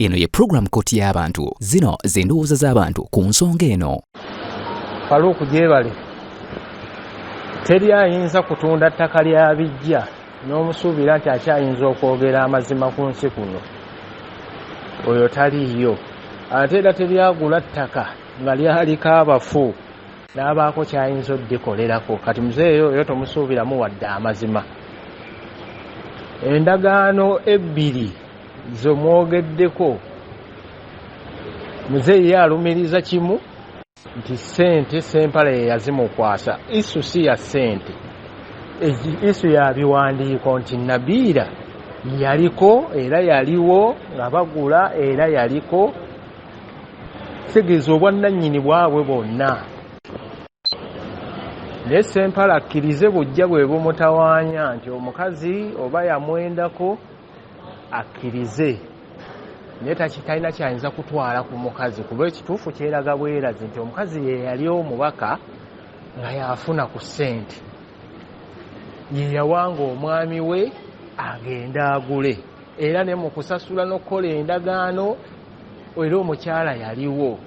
Eno ye program Kkooti y'Abantu. Zino ze ndowooza z'abantu ku nsonga eno. Farouk gyebale, teri ayinza kutunda ttaka lya bijja n'omusuubira nti akyayinza okwogera amazima ku nsi kuno. Oyo taliiyo. Ate era teri agula ttaka nga lyaliko abafu n'abaako ky'ayinza oddikolerako. Kati muzeeyi oyo tomusuubiramu wadde amazima. Endagaano ebbiri ze mwogeddeko, muzeeyi ye alumiriza kimu nti ssente Ssempala ye yazimukwasa. Isu si ya ssente, isu ya biwandiiko nti Nabiira yaliko era yaliwo nga bagula era yaliko, kitegeeza obwannannyini bwabwe bwonna. Naye Ssempala akkirize bujja bwe bumutawaanya nti omukazi oba yamwendako akkirize, naye talina kyayinza kutwala ku mukazi, kuba ekituufu kyeraga bwerazi nti omukazi ye yali omubaka nga yafuna ku ssente, ye yawanga omwami we agende agule, era ne mu kusasula n'okukola endagaano era omukyala yaliwo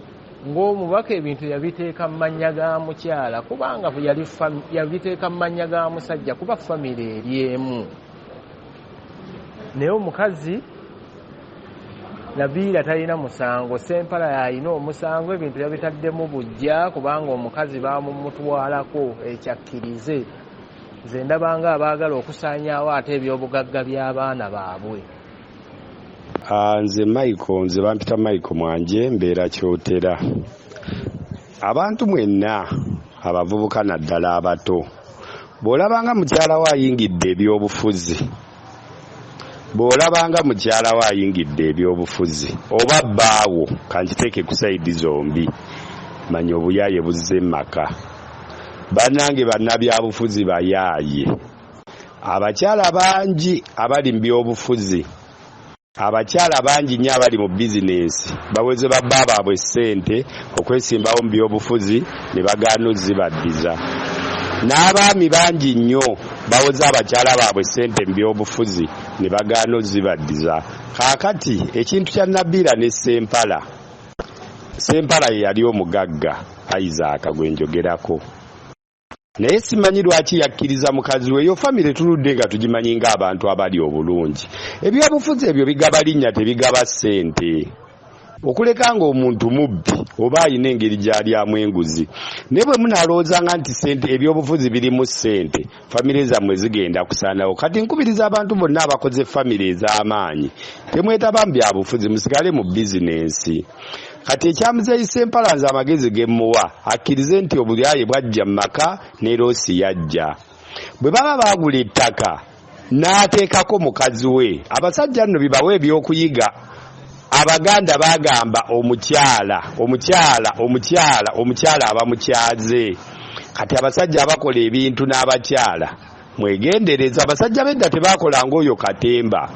ng'omubaka. Ebintu yabiteeka mu mannya ga mukyala, kubanga yali yabiteeka mu mannya ga musajja, kuba famire eri emu. Naye omukazi Nabiira talina musango, Ssempala yalina omusango. Ebintu yabitaddemu bujja kubanga omukazi bamumutwalako, ekyakkirize. Nze ndabanga abaagala okusaanyaawo ate ebyobugagga by'abaana baabwe. Nze Michael, nze bampita Michael Mwanje, mbeera Kyotera. Abantu mwenna abavubuka naddala abato, bw'olabanga mukyala wo ayingidde ebyobufuzi, bw'olabanga mukyala wo ayingidde ebyobufuzi oba bbaawo, kankiteeke ku side zombi, manya obuyaaye buzze maka. Bannange bannabyabufuzi bayaaye. Abakyala bangi abali mu byobufuzi, abakyala bangi nnyo abali mu bizinensi baweze babba baabwe ssente okwesimbawo mu byobufuzi ne bagaana ozibaddiza. N'abaami bangi nnyo bawoze abakyala baabwe ssente mu byobufuzi ne bagaana ozibaddiza. Kaakati ekintu kya Nabiira ne Ssempala, Ssempala ye yali omugagga Isaac gwe njogerako, naye simanyi lwaki yakkiriza mukazi we. Eyo famire tuludde nga tugimanyi ng'abantu abali obulungi. Ebyobufuzi ebyo bigaba linnya, tebigaba ssente. Okuleka ng'omuntu mubbi oba alina engeri gy'alyamu enguzi, naye bwe munaalowoozanga nti ssente, ebyobufuzi birimu ssente, famire zammwe zigenda kusaanawo. Kati nkubiriza abantu bonna abakoze famire ez'amaanyi, temwetaba mu byabufuzi, musigale mu bizinensi. Kati ekya muzeeyi Ssempala, nze amagezi ge mmuwa, akkirize nti obulyaye bwajja mu maka ne loss yajja. Bwe baba baagula ettaka n'ateekako mukazi we, abasajja nno bibawe ebyokuyiga. Abaganda bagamba omukyala, omukyala, omukyala, omukyala aba mukyaze. Kati abasajja abakola ebintu n'abakyala, mwegendereza. Abasajja b'edda tebakolanga oyo katemba.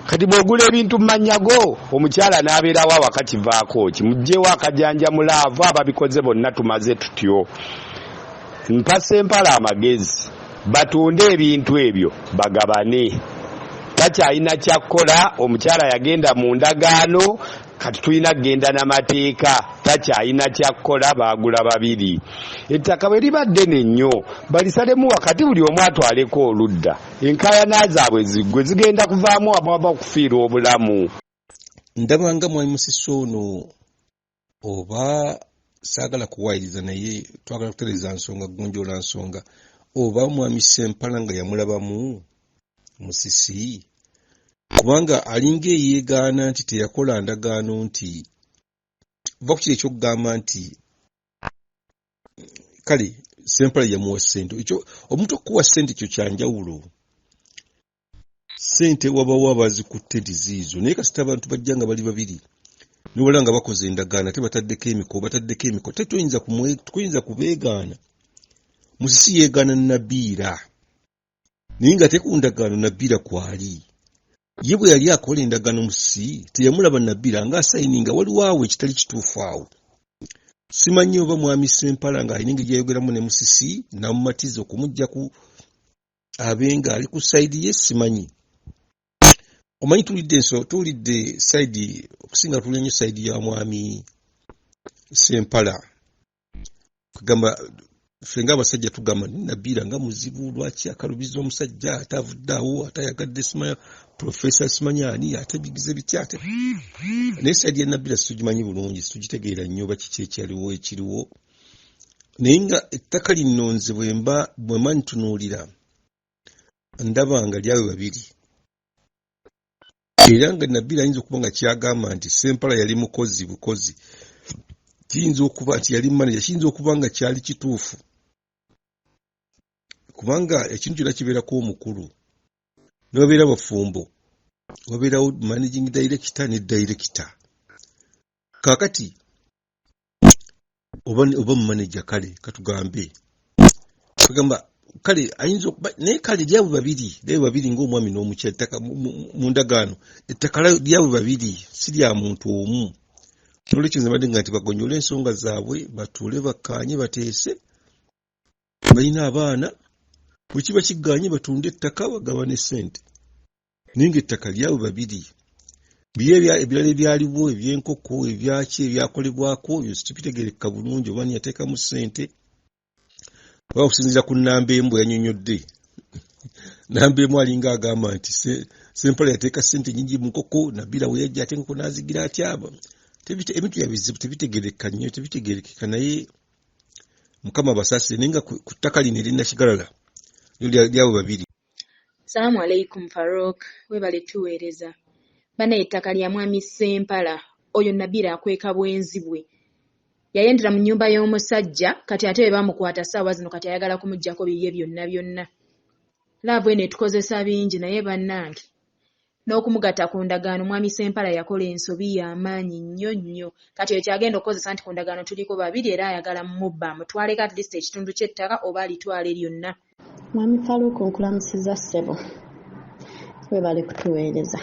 Kati bw'ogula ebintu mu mannya go, omukyala n'abeerawo awaka, kivaako ki? Muggyewo akajanja mu love. Ababikoze bonna tumaze tutyo. Mpa Ssempala amagezi, batunde ebintu ebyo bagabane. Takyalina kyakkola, omukyala yagenda mu ndagaano, kati tulina kugenda n'amateeka. Takyalina kyakkola, baagula babiri. Ettaka bwe liba ddene nnyo, balisalemu wakati, buli omu atwaleko oludda, enkaayana zaabwe ziggwe. Zigenda kuvaamu amwava okufiirwa obulamu. Ndaba nga mwami Musisi ono, oba saagala kuwaayiriza, naye twagala kutereeza nsonga, kugonjoola nsonga, oba mwami Ssempala nga yamulabamu Musisi, kubanga alinga eyeegaana nti teyakola ndagaano, nti va ku kiri ekyokugamba nti kale Ssempala yamuwa ssente. Ekyo omuntu okukuwa ssente ekyo kyanjawulo. Ssente wabawo abazikutte nti ziizo, naye kasita abantu bajja nga bali babiri nobala nga bakoze endagaano, ate bataddeko emiko, bataddeko emiko, te toyinza kubeegaana. Musisi yeegaana Nabiira, naye nga te ku ndagaano Nabiira kwali. Ye bwe yali akola endagaano, Musisi teyamulaba Nabiira ng'asayininga. Waliwo awo ekitali kituufu awo. Simanyi oba mwami Ssempala ng'alina engeri gyayogeramu ne Musisi n'amumatiza okumugja ku abe ng'ali ku side ye, simanyi. Omanyi tuwulidde enso tuwulidde side, okusinga tuwulira nnyo side ya mwami Sempala. Kugamba ffe ng'abasajja tugamba Nabiira nga muzibu, lwaki akalubiza omusajja ate avudde awo, ate ayagadde simanya profesa simanya ani, ate bigize bitya ate. Naye side ya Nabiira situgimanyi bulungi, situgitegeera nnyo oba kiki ekyaliwo ekiriwo. Naye nga ettaka lino nze bwe mba ntunuulira ndaba nga lyabwe babiri. Era nga Nabiira ayinza okuba nga kyagamba nti Sempala yali mukozi bukozi, kiyinza okuba nti yali manager, kiyinza okuba nga kyali kituufu, kubanga ekintu kyonna kibeerako omukulu. Ne babeera bafumbo, wabeerawo managing director ne director. Kaakati oba manager, kale katugambe kagamba kale ayinza okuba naye kale lyabwe babiri, lyabwe babiri ng'omwami n'omukyala. Ettaka mu ndagaano ettaka lyabwe babiri, si lya muntu omu. Nolwekyo nze mbadde nga nti bagonjole ensonga zaabwe, batuule bakkaanye, bateese, balina abaana. Bwe kiba kigaanye batunde ettaka bagabane ssente, naye ng'ettaka lyabwe babiri. Biri ebirala ebyaliwo eby'enkoko ebyaki ebyakolebwako ebyo situbitegeereka bulungi oba ani yateekamu ssente, oba okusinziira ku nnamba emu bwe yannyonnyodde. Namba emu alinga agamba nti Sempala yateeka ssente nnyingi mu nkoko, Nabiira we yajja ate enkoko n'azigira atya. Ebintu bya bizibu, tebitegeereka nnyo, tebitegeerekeka, naye Mukama abasaasire. Naye nga ku ttaka lino ery'e Nakigalala lyo lyabwe babiri. Salaamu aleikum Farouk, weebale tuweereza. Banaye ettaka lya mwami Ssempala, oyo Nabiira akweka bwenzi bwe. Yayendera mu nnyumba y'omusajja, kati ate bwe bamukwata ssaawa zino kati ayagala kumuggyako bibye byonna byonna. Love eno etukozesa bingi naye bannange. N'okumugatta ku ndagaano mwami Ssempala yakola ensobi y'amaanyi nnyo nnyo. Kati oyo ky'agenda okukozesa nti ku ndagaano tuliko babiri era ayagala mubba amutwaleko at least ekitundu ky'ettaka oba alitwale lyonna. Mwami Farouk, nkulamusizza ssebo, weebale kutuweereza.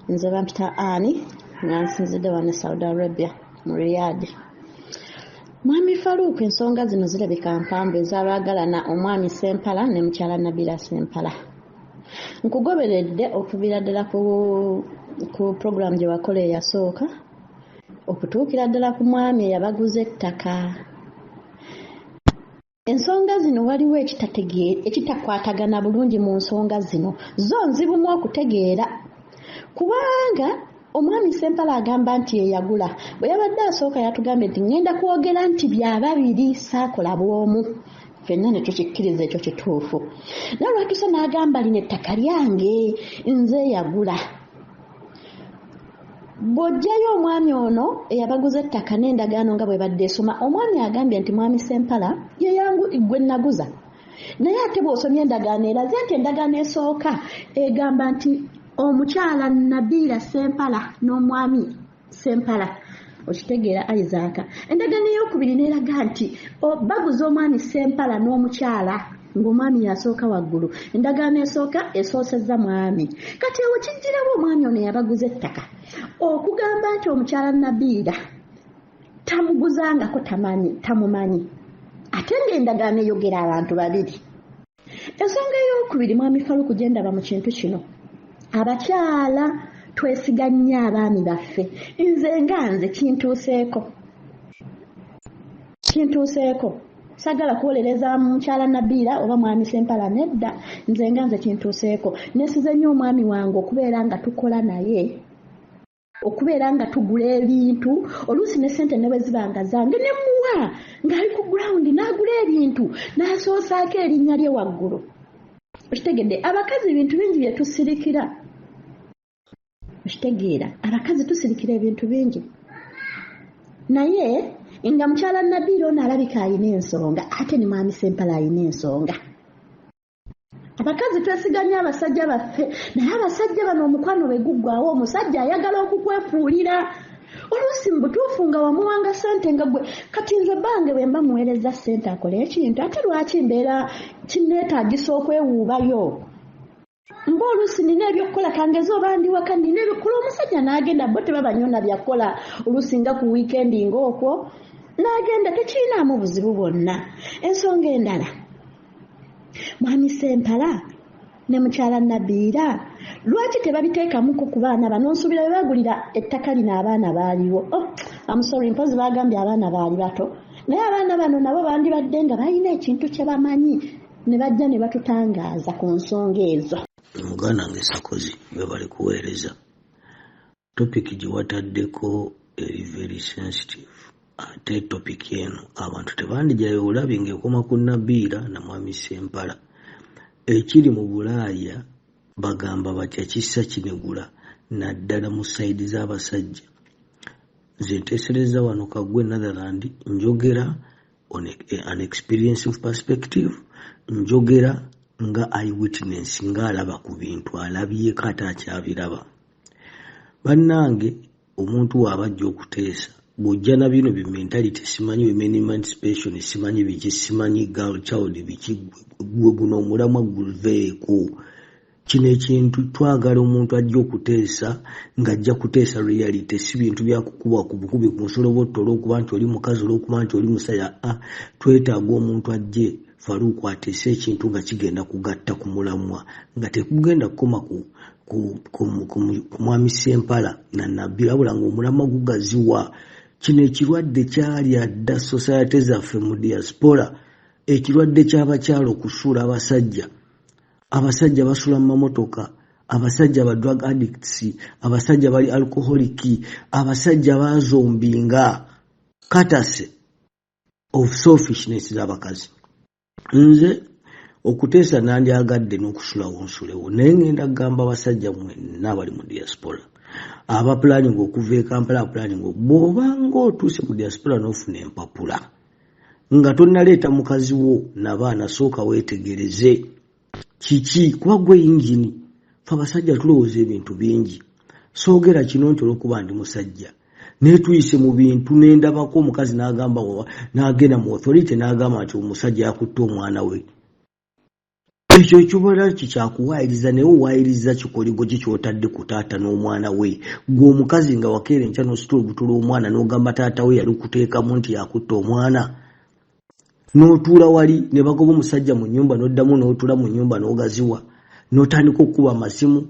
Nze bampita Ani nga nsinzidde wano e Saudi Arabia mu Riyadh. Mwami Farouk, ensonga zino zirabika mpanvu ez'abaagalana omwami Ssempala ne mukyala Nabiira Ssempala. Nkugoberedde okuviira ddala ku program gye wakola eyasooka okutuukira ddala ku mwami eyabaguza ettaka. Ensonga zino waliwo ekitakwatagana bulungi mu nsonga zino, zo nzibumu okutegeera, kubanga omwami Ssempala agamba nti yeyagula. Bwe yabadde asooka yatugambye nti ŋŋenda kwogera nti bya babiri, saakola bw'omu, ffenna ne tukikkiriza ekyo kituufu. Naye olwatuuse n'agamba lino ettaka lyange, nze yagula. Bw'oggyayo omwami ono eyabaguza ettaka n'endagaano nga bwe badde esoma, omwami agambye nti mwami Ssempala ye gwe naguza. Naye ate bw'osomye endagaano eraze nti endagaano esooka egamba nti omukyala Nabiira Ssempala n'omwami Ssempala, okitegeera Isaac. Endagaano ey'okubiri n'eraga nti baguza omwami Ssempala n'omukyala, ng'omwami yasooka waggulu. Endagaano esooka esoosezza mwami. Kati ewo kijjirawo omwami ono yabaguza ettaka okugamba nti omukyala Nabiira tamuguzangako, tamumanyi, ate ng'endagaano eyogera abantu babiri. Ensonga ey'okubiri, mwami Faruku, gye ndaba mu kintu kino, abakyala twesiga nnyo abaami baffe. Nze nga nze kintuuseeko, saagala kuwolereza mukyala Nabiira oba mwami Ssempala, nedda. Nze nga nze kintuuseeko, neesize nnyo omwami wange okubeera nga tukola naye, okubeera nga tugula ebintu, oluusi ne ssente ne bwe ziba nga zange ne muwa ng'ali ku ground n'agula ebintu n'asoosaako erinnya lye waggulu. Okitegedde? Abakazi ebintu bingi bye tusirikira, okitegeera? Abakazi tusirikira ebintu bingi, naye nga mukyala Nabiira ono alabika ayina ensonga, ate ne mwami Ssempala ayina ensonga. Abakazi twesiga nnyo abasajja baffe, naye abasajja bano omukwano bwe guggwawo, omusajja ayagala okukwefuulira. Oluusi mu butuufu nga wamuwanga ssente nga gwe kati nze bange bwe mba muweereza ssente akole ekintu, ate lwaki mbeera kinneetaagisa okwewuubayo? Mba oluusi nina ebyokukola, kangeze oba ndi waka nina ebyokukola, omusajja n'agenda. Bo tebaba nnyo na byakukola, oluusi nga ku wiikendi ng'okwo n'agenda, tekirinaamu buzibu bwonna. Ensonga endala, mwami Ssempala ne mukyala Nabiira? Lwaki tebabiteekamuko ku baana bano? Nsuubira bwe bagulira ettaka lino abaana baaliwo. Oh, I'm sorry, mpozi bagambye abaana baali bato, naye abaana bano nabo bandibadde nga balina ekintu kye bamanyi ne bajja ne batutangaaza ku nsonga ezo. Muganda wange Sakozi, webale kuweereza. Topic gye wataddeko eri very sensitive, ate topic eno abantu tebandigyayo obulabi ng'ekoma ku Nabiira na Mwami Sempala. Ekiri mu Bulaaya bagamba batya kissa kinegula, naddala mu side z'abasajja. Nze nteesereza wano Kaggwe, Netherland, njogera on an experienced perspective, njogera nga eyewitness, ng'alaba ku bintu, alabyeko ate akyabiraba. Bannange, omuntu waaba ajja okuteesa, bw'ojja na bino bi mentality, simanyi women emancipation, simanyi biki, simanyi girl child biki, gwe guno omulamwa guveeko. Kino ekintu twagala omuntu ajja okuteesa ng'ajja kuteesa reality, si bintu byakukuba ku bukubi ku nsolobotto olw'okuba nti oli mukazi, olw'okuba nti oli musajja. A twetaaga omuntu ajje, Faruku, ateese ekintu nga kigenda kugatta ku mulamwa, nga tekugenda kukoma ku Mwami Sempala na Nabbi, wabula ng'omulamwa gugaziwa. Kino ekirwadde kyalya dda society zaffe mu diaspora, ekirwadde ky'abakyala okusuula abasajja. Abasajja basula mu mamotoka, abasajja ba drug addicts, abasajja bali alcoholic, abasajja bazombinga courtesy of selfishness z'abakazi. Nze okuteesa nandyagadde n'okusulawo nsulewo, naye ngenda kugamba abasajja mwenna abali mu diaspora, abapulaninga okuva e Kampala, abapulaninga, bw'obanga otuuse mu diaspora n'ofuna empapula nga tonnaleeta mukazi wo nabaana, sooka weetegereze kiki, kuba gwe yingini. Fe abasajja tulowooza ebintu bingi. Soogera kino nti olwokuba ndi musajja, naye tuyise mu bintu nendabako omukazi n'agamba, n'agenda mu authority n'agamba nti omusajja yakutte omwana we. Ekyo ekibala kikyakuwaayiriza, naye owaayiriza kikoligo ki kyotadde ku taata n'omwana we? Gwe omukazi nga wakeera enkya n'ositula olubuto lw'omwana n'ogamba taata we yali kuteekamu nti yakutte omwana, n'otuula wali ne bagoba omusajja mu nnyumba, n'oddamu n'otuula mu nnyumba n'ogaziwa n'otandika okukuba amasimu.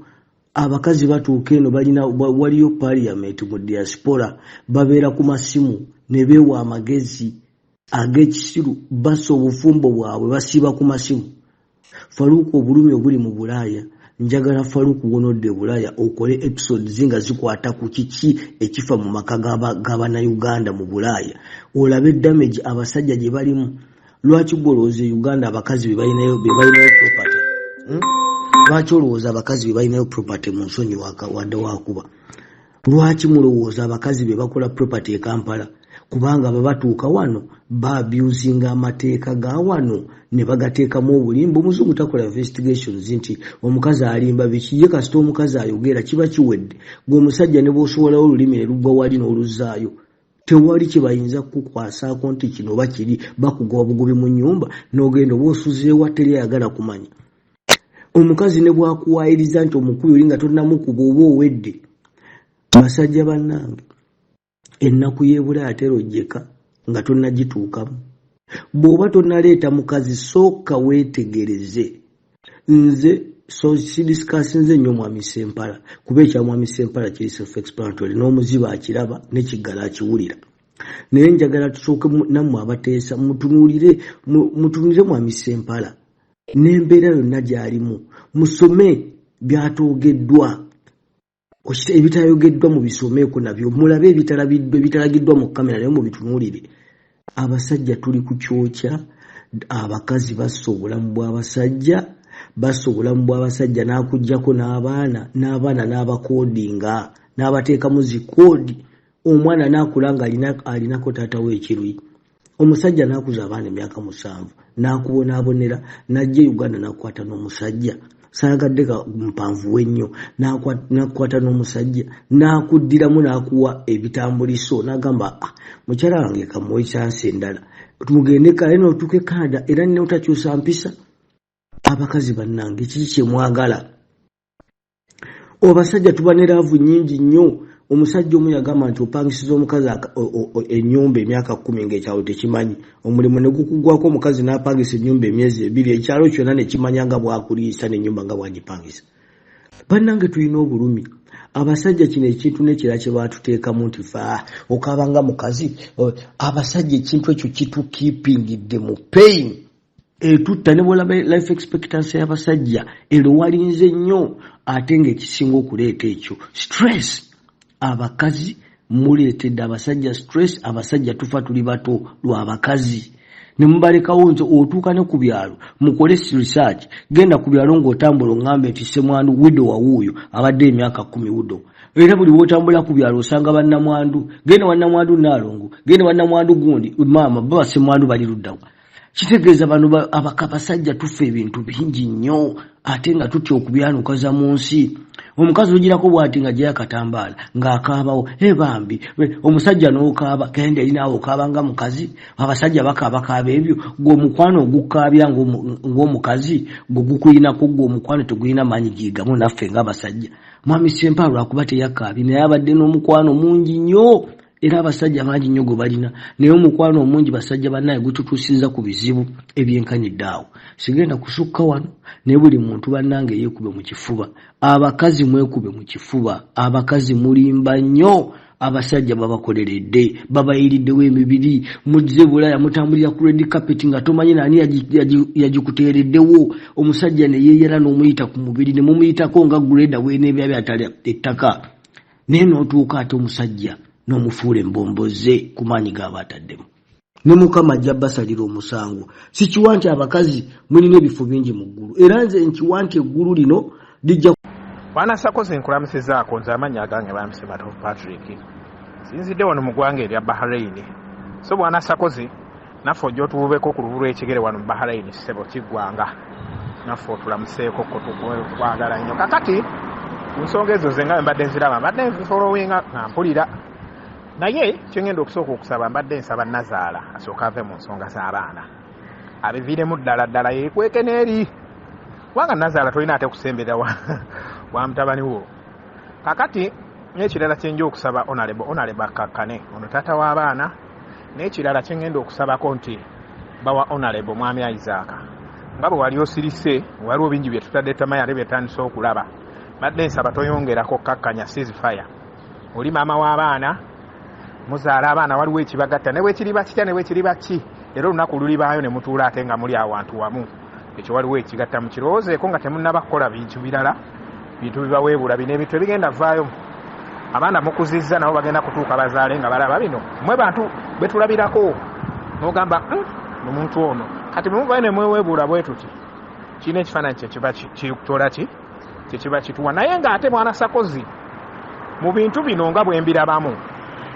Abakazi batuuka eno balina, waliyo parliament mu diaspora, babeera ku masimu ne beewa amagezi ag'ekisiru, bassa obufumbo bwabwe, basiiba ku masimu. Faluuku, obulumi obuli mu Bulaaya, njagala Faluuku wonodde e Bulaaya okole episodes nga zikwata ku kiki ekifa mu maka g'abannayuganda mu Bulaaya, olabe damage abasajja gye balimu. Lwaki gwe olowooza e Uganda abakazi be balinayo property, Lwaki olowooza abakazi be balinayo property mu nsonyi wadde wakuba? Lwaki mulowooza abakazi be bakola property e Kampala? Kubanga babatuuka wano baabusinga amateeka ga wano ne bagateekamu obulimba. Omuzungu takola investigations nti omukazi alimba biki, ye kasita omukazi ayogera kiba kiwedde. Gwe omusajja ne bw'osowolawo olulimi ne luggwa wali n'oluzzaayo, tewali kye bayinza kukukwasaako nti kino oba kiri. Bakugoba bugobi mu nnyumba n'ogenda oba osuzeewa, teri ayagala kumanya. Omukazi ne bwakuwaayiriza nti omukubi oli nga tonnamukuba oba owedde. Basajja bannange, ennaku y'ebulaaya terojjeka nga tonnagituukamu. Bw'oba tonnaleeta mukazi, sooka weetegereze. Nze so sidiscussinze nnyo Mwami Sempala, kuba ekya Mwami Sempala kiri self explanatory, n'omuziba akiraba n'ekiggala akiwulira. Naye njagala tusooke nammwe abateesa mutunuulire, mutunuulire Mwami Sempala n'embeera yonna gy'alimu, musome byatoogeddwa, ebitayogeddwa mubisomeeko nabyo, mulabe ebitalabiddwa, ebitalagiddwa mu kamera, naye mubitunuulire. Abasajja tuli ku kyokya, abakazi bassa obulamu bw'abasajja, bassa obulamu bw'abasajja n'akuggyako n'abaana, n'abaana n'abakoodinga n'abateekamu zikoodi, omwana n'akula nga alinako taata we ekiruyi. Omusajja n'akuza abaana emyaka 7 n'akubonaabonera, n'ajja e Uganda n'akukwata n'omusajja, saagadde mpanvu ennyo, n'akukwata n'omusajja n'akuddiramu n'akuwa ebitambuliso n'agamba, ah, mukyala wange kamuwe chance endala mugende kale, n'otuuka e Canada era n'otakyusa mpisa. Abakazi bannange, kiki kye mwagala? Abasajja tuba ne love nnyingi nnyo. Omusajja omu yagamba nti opangisiza omukazi ennyumba emyaka 10 ng'ekyalo tekimanyi, omulimu ne gukugwako, omukazi n'apangisa ennyumba emyezi 2, ekyalo kyonna ne kimanya nga bw'akuliisa n'ennyumba nga bw'agipangisa. Bannange, tulina obulumi. Abasajja kino ekintu n'ekirala kye baatuteekamu nti fa okaaba nga mukazi. Abasajja ekintu ekyo kitukiipingidde mu pain etutta, ne bwolaba life expectancy y'abasajja erowalinze nnyo, ate ng'ekisinga okuleeta ekyo stress. Abakazi muleetedde abasajja stress. Abasajja tufa tuli bato lwabakazi ne mubalekawo. Nze otuuka ne ku byalo, mukole research, genda ku byalo ng'otambula oŋŋambe nti semwandu widow wawuuyo abadde emyaka 10 widow. Era buli wotambula ku byalo osanga bannamwandu. Genda wannamwandu Naalongo, genda wannamwandu gundi, maama baba semwandu bali luddawa? Kitegeeza bano abasajja tufa ebintu bingi nnyo, ate nga tutya okubyanukaza mu nsi. Omukazi ogirako bw'ati nga gyeyo akatambaala ng'akaabawo, e bambi omusajja n'okaaba, genda eri naawe okaaba nga mukazi. Abasajja bakaabakaaba ebyo, gwe omukwano ogukaabya ng'omukazi gwe gukuyinako, gwe omukwano tegulina maanyi giigamu naffe ng'abasajja. Mwami Ssempa lwakuba teyakaabye, naye abadde n'omukwano mungi nnyo, era abasajja bangi nnyo gwe balina, naye omukwano omungi basajja bannaye gututuusiza ku bizibu ebyenkanidde awo. Sigenda kusukka wano, naye buli muntu bannange yeekube mu kifuba. Abakazi mwekube mu kifuba, abakazi mulimba nnyo. Abasajja babakoleredde, babayiriddewo emibiri. Muzze Bulaya, mutambulira ku red carpet nga tomanyi nani yagikuteereddewo. Omusajja ne yeeyera n'omuyita ku mubiri ne mumuyitako nga grader bweneebya byatala ettaka, naye n'otuuka ate omusajja n'omufuula embomboze ku maanyi g'aba ataddemu. Ne Mukama ajja basalira omusango. Sikiwa nti abakazi mulina ebifo bingi mu ggulu, era nze nkiwa nti eggulu lino lijja Bwana Sakozi, nkulamusizaako. Nze amannya agange bampise Matovu Patrick, sinzidde wano mu ggwanga erya Bahrain. So bwana Sakozi, naffe ojja otuwubeko ku lubu lw'ekigere wano mu Bahrain. Ssebo kiggwanga, naffe otulamuseeko ko, tukwagala nnyo. Kakati ku nsonga ezo nze nga bwe mbadde nziraba, mbadde nzifolowinga nga mpulira, naye kyengenda okusooka okusaba, mbadde nsaba Nazaala asooke ave mu nsonga z'abaana, abiviiremu ddala ddala, yeekweke n'eri, kubanga Nazaala tolina ate kusemberera wa mutabani wo. Kakati n'ekirala kyenja okusaba honorable, honorable akkakkane, ono taata w'abaana. N'ekirala kyengenda okusabako nti bawa honorable mwami Isaac, nga bwe wali osirise, waliwo bingi bye tutadde tamanyi ate byetandise okulaba. Badde nsaba toyongerako, kakkanya, ceasefire. Oli maama w'abaana, muzaala abaana, waliwo ekibagatta, ne bwekiriba kitya, ne bwekiriba ki, era olunaku lulibaayo ne mutuula ate nga muli awantu wamu. Ekyo waliwo ekigatta, mukirowoozeeko nga temunnaba kukola bintu birala, bintu bibaweebula. Bino ebintu ebigenda vaayo, abaana mukuzizza nabo bagenda kutuuka bazaale nga balaba bino. Mwe bantu betulabirako n'ogamba, omuntu ono kati bwemuvayo ne mweweebuula bwe tuti, kirina ekifaananyi kyekiba kitola ki kyekiba kituwa. Naye ng'ate mwana Sakozi, mu bintu bino nga bwe mbirabamu,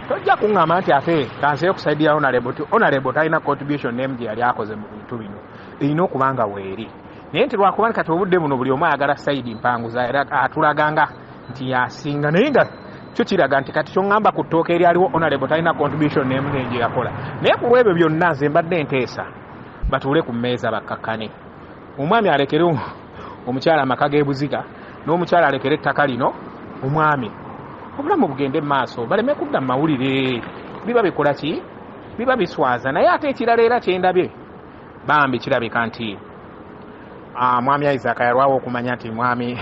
tojja kuŋŋamba nti ate kanseyo ku side ya honorable ti honorable talina contribution nemu gye yali akoze mu bintu bino. Erina okuba nga weeri, naye nti lwakuba kati obudde buno buli omu ayagala side mpanguza, era atulaga nga nti yasinga, naye nga kyo kiraga nti kati kyoŋŋamba ku ttooka eryaliwo honorable talina contribution nemu naye gye yakola. Naye ku lw'ebyo byonna, nze mbadde nteesa batuule ku mmeeza bakkakkane, omwami alekere omukyala amaka g'ebuziga, n'omukyala alekere ettaka lino omwami, obulamu bugende mu maaso, baleme kudda mu mawulire. Biba bikola ki? Biba biswaza. Naye ate ekirala era kyendabye, bambi kirabika nti mwami Isaac yalwawo okumanya nti mwami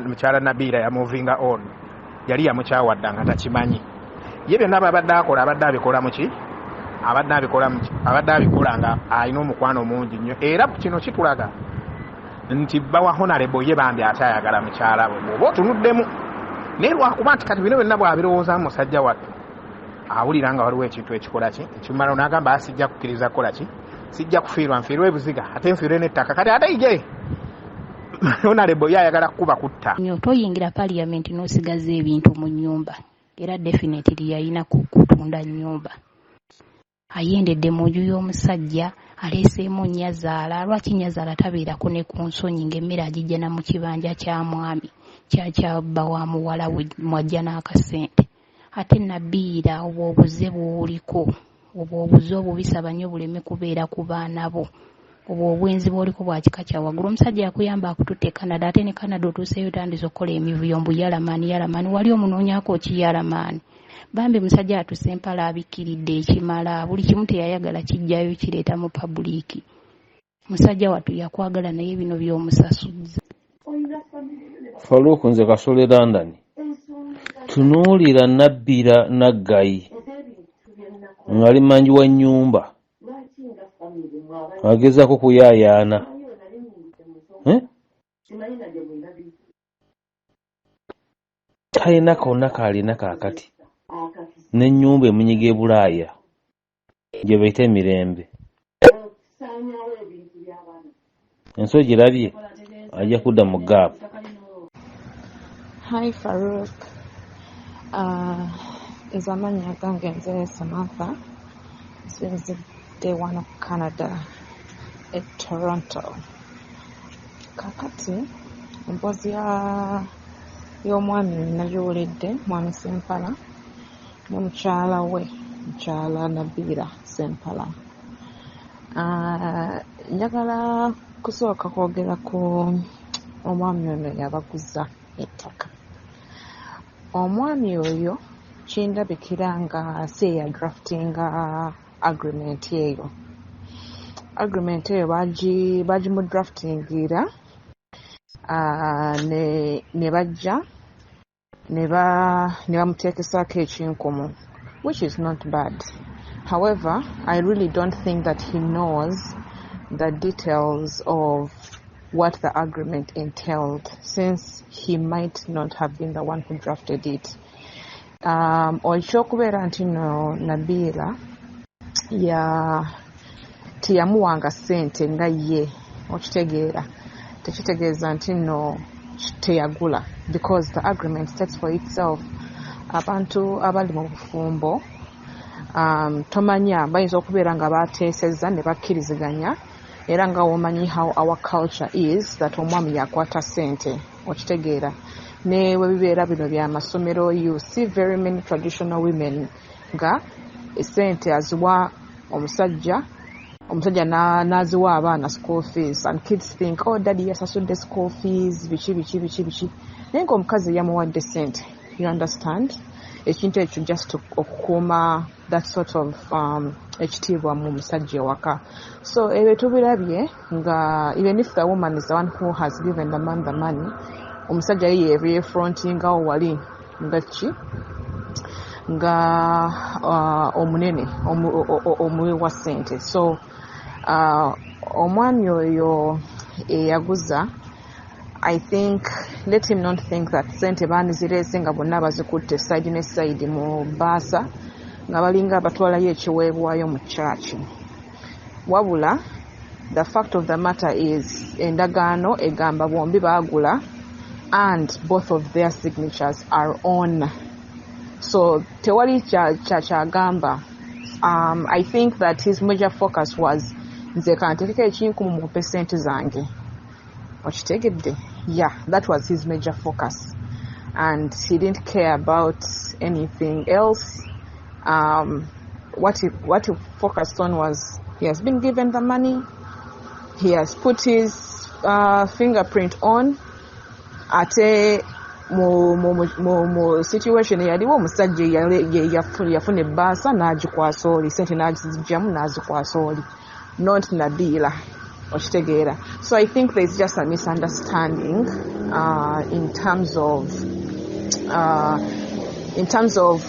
mukyala Nabiira yamovinga on, yali yamukyawadda nga takimanyi. Ye byonna babadde akola, abadde abikola muki? Abadde abikola muki? Abadde abikola nga alina omukwano mungi nnyo. Era kino kitulaga nti bawa honorable ye bambi akyayagala mukyala we, bw'oba otunuddemu. Naye lwakuba nti kati bino byonna bw'abirowoozaamu, musajja wattu awulira nga waliwo ekintu ekikola ki ekimala, n'agamba, sijja kukkiriza kukola ki, sijja kufiirwa, nfiirwe ebuziga ate nfiirwe n'ettaka. Kati ate ye honorable ye ayagala kukuba kutta. Nnyo toyingira parliament n'osigaza ebintu mu nnyumba, era definitely yalina kutunda nnyumba. Ayendedde mu nju y'omusajja, aleeseemu nnyazaala. Lwaki nnyazaala tabeerako ne ku nsonyi ng'emmere agijja na mu kibanja kya mwami kya bba wa muwala we mwajja n'akasente? Ate Nabiira, obwo obuze bw'oliko, obwo obuze obubisaba nnyo buleme kubeera ku baana bo. Obwo obwenzi bw'oliko bwa kika kya waggulu. Omusajja yakuyamba akututte e Canada, ate ne Canada otuuseeyo otandise okukola emivuyo mbu yalamaani yalamaani, wali omunoonyaako ki yalamaani? Bambi musajja wattu Ssempala abikkiridde ekimala, buli kimu teyayagala kiggyayo kireeta mu public. Musajja wattu yakwagala naye bino by'omusasuzza. Farouk nze Kasole London. Tunuulira Nabbira Naggayi ng'ali mmanju wa nnyumba agezaako kuyaayaana. Eh? Talina konna k'alina kaakati n'ennyumba emunyiga e Bulaaya gye bayita emirembe. Ensi ogirabye ajja kudda mu gaapu. Hi Farouk. Nze amannya gange nze Samantha, nsinzidde wano Canada e Toronto. Kaakati emboozi ya y'omwami nagiwulidde, Mwami Ssempala ne mukyala we, mukyala Nabiira Ssempala. Njagala kusooka kwogera ku omwami ono eyabaguza ettaka. Omwami oyo kindabikira nga si ye yadraftinga agreement eyo. Agreement eyo bagimudraftingira ne bajja ne bamuteekesaako ekinkumu, which is not bad. However, I really don't think that he knows the details of what the agreement entailed, since he might not have been the one who drafted it. Ekyokubeera nti no Nabiila ya teyamuwanga ssente nga ye, okitegeera, tekitegeeza nti nno teyagula, because the agreement states for itself. Abantu abali mu bufumbo, tomanya, bayinza okubeera nga bateesezza ne bakkiriziganya, era nga womanyi how our culture is, that omwami yakwata ssente, okitegeera. Ne bwe bibeera bino byamasomero, you see very many traditional women nga essente aziwa omusajja, omusajja n'aziwa abaana school fees, and kids think, "Oh, daddy yasasudde school fees," biki biki biki biki, naye ng'omukazi yamuwadde ssente, you understand? Ekintu ekyo just okukuuma that sort of ekitiibwa mu musajja ewaka. So ebyo tubirabye nga even if the woman is the one who has given the man the money, omusajja ye yeefrontingawo wali nga ki, nga omunene omuwi wa ssente. So omwami oyo eyaguza, I think let him not think that sente bandizireese nga bonna bazikutte side ne side mu bbaasa nga balinga abatwalayo ekiweebwayo mu church. Wabula the fact of the matter is, endagaano egamba bombi baagula and both of their signatures are on, so tewali kyakyagamba. I think that his major focus was, "Nze kantekeko ekinkumu mumpe sente zange," okitegedde? Yeah, that was his major focus and he didn't care about anything else. What he focused on was he has been given the money, he has put his fingerprint on. Ate mu situation eyaliwo, omusajja yafuna ebbaasa n'agikwasa oli, sente n'agizigyamu n'azikwasa oli, not Nabiila, okitegeera? So I think there's just a misunderstanding in terms of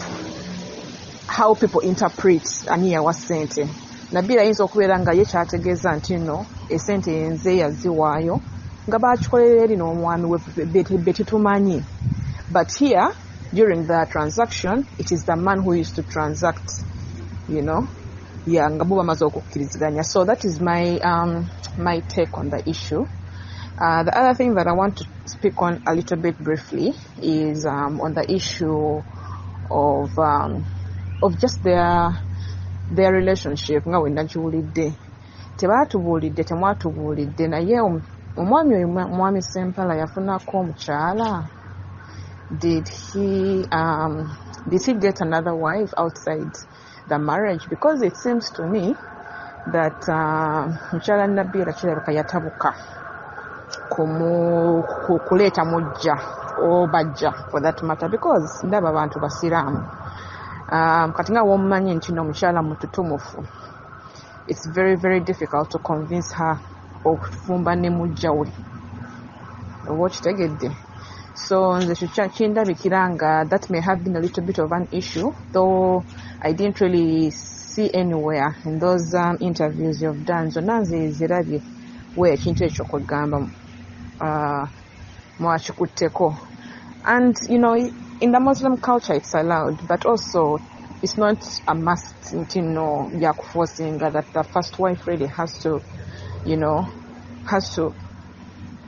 how people interpret ani yawa ssente. Nabiila ayinza okubeera nga ye kyategeeza nti nno esente nze yaziwaayo nga bakikolera eri n'omwami we be tetumanyi, but here during the transaction it is the man who used to transact. Yeah, nga bo bamaze okukkiriziganya. So that is my take on the issue. The other thing that I want to speak on a little bit briefly is on the issue of just their relationship. Nga we nagiwulidde, tebaatubuulidde, temwatubuulidde, naye omwami oyo, Mwami Sempala, yafunako omukyala? Did he get another wife outside the marriage? Because it seems to me That mukyala Nabiira kirabika yatabuka kuleeta mujja obajja for that matter, because ndaba abantu basiraamu. Kati nga womumanyi nti no omukyala mututumufu, it's very very difficult to convince her okufumba ne mujja we, oba okitegedde. So nze ekyo kindabikira nga that may have been a little bit of an issue, though I didn't really see anywhere in those interviews you've done zonna nze zirabye we ekintu ekyo kwegamba mwakikutteko. And in the Muslim culture it's allowed, but also it's not a must nti no byakuforcinga that the first wife really has to you know has to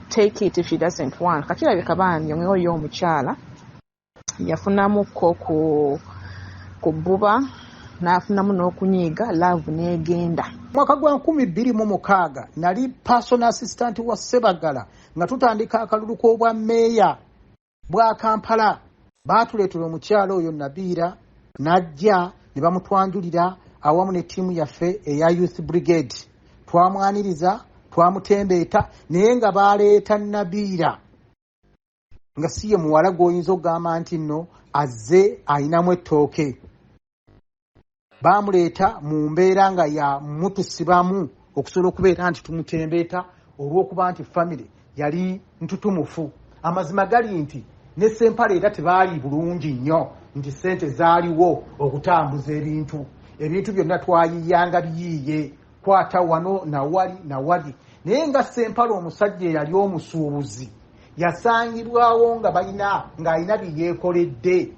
take it if she doesn't want. Kati kirabika bambi oyo omukyala yafunamukko ku bbuba, n'afunamu n'okunyiiga, love n'egenda. Mwaka gwa 2006 nali personal assistant wa Sebagala nga tutandika akalulu k'obwa meeya bwa Kampala. Baatuleetera omukyala oyo Nabiira, n'ajja ne bamutwanjulira awamu ne ttiimu yaffe eya Youth Brigade. Twamwaniriza, twamutembeeta, naye nga baleeta Nabiira nga si ye muwala gw'oyinza okugamba nti nno azze ayinamu ettooke. Baamuleeta mu mbeera nga ya mutusibamu okusobola okubeera nti tumutembeeta olw'okuba nti famire yali ntutumufu. Amazima gali nti ne Sempala era tebaali bulungi nnyo nti ssente zaaliwo okutambuza ebintu. Ebintu byonna twayiyanga biyiiye, kwata wano nawali nawali. Naye nga Sempala omusajja eyali omusuubuzi yasangibwawo nga balina ng'alina bye yeekoledde.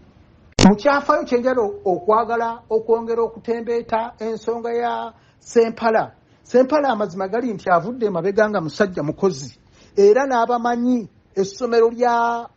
Mu kyafaayo kyenjala okwagala okwongera okutembeeta ensonga ya Sempala. Sempala amazima gali nti avudde emabega nga musajja mukozi, era n'abamanyi essomero lya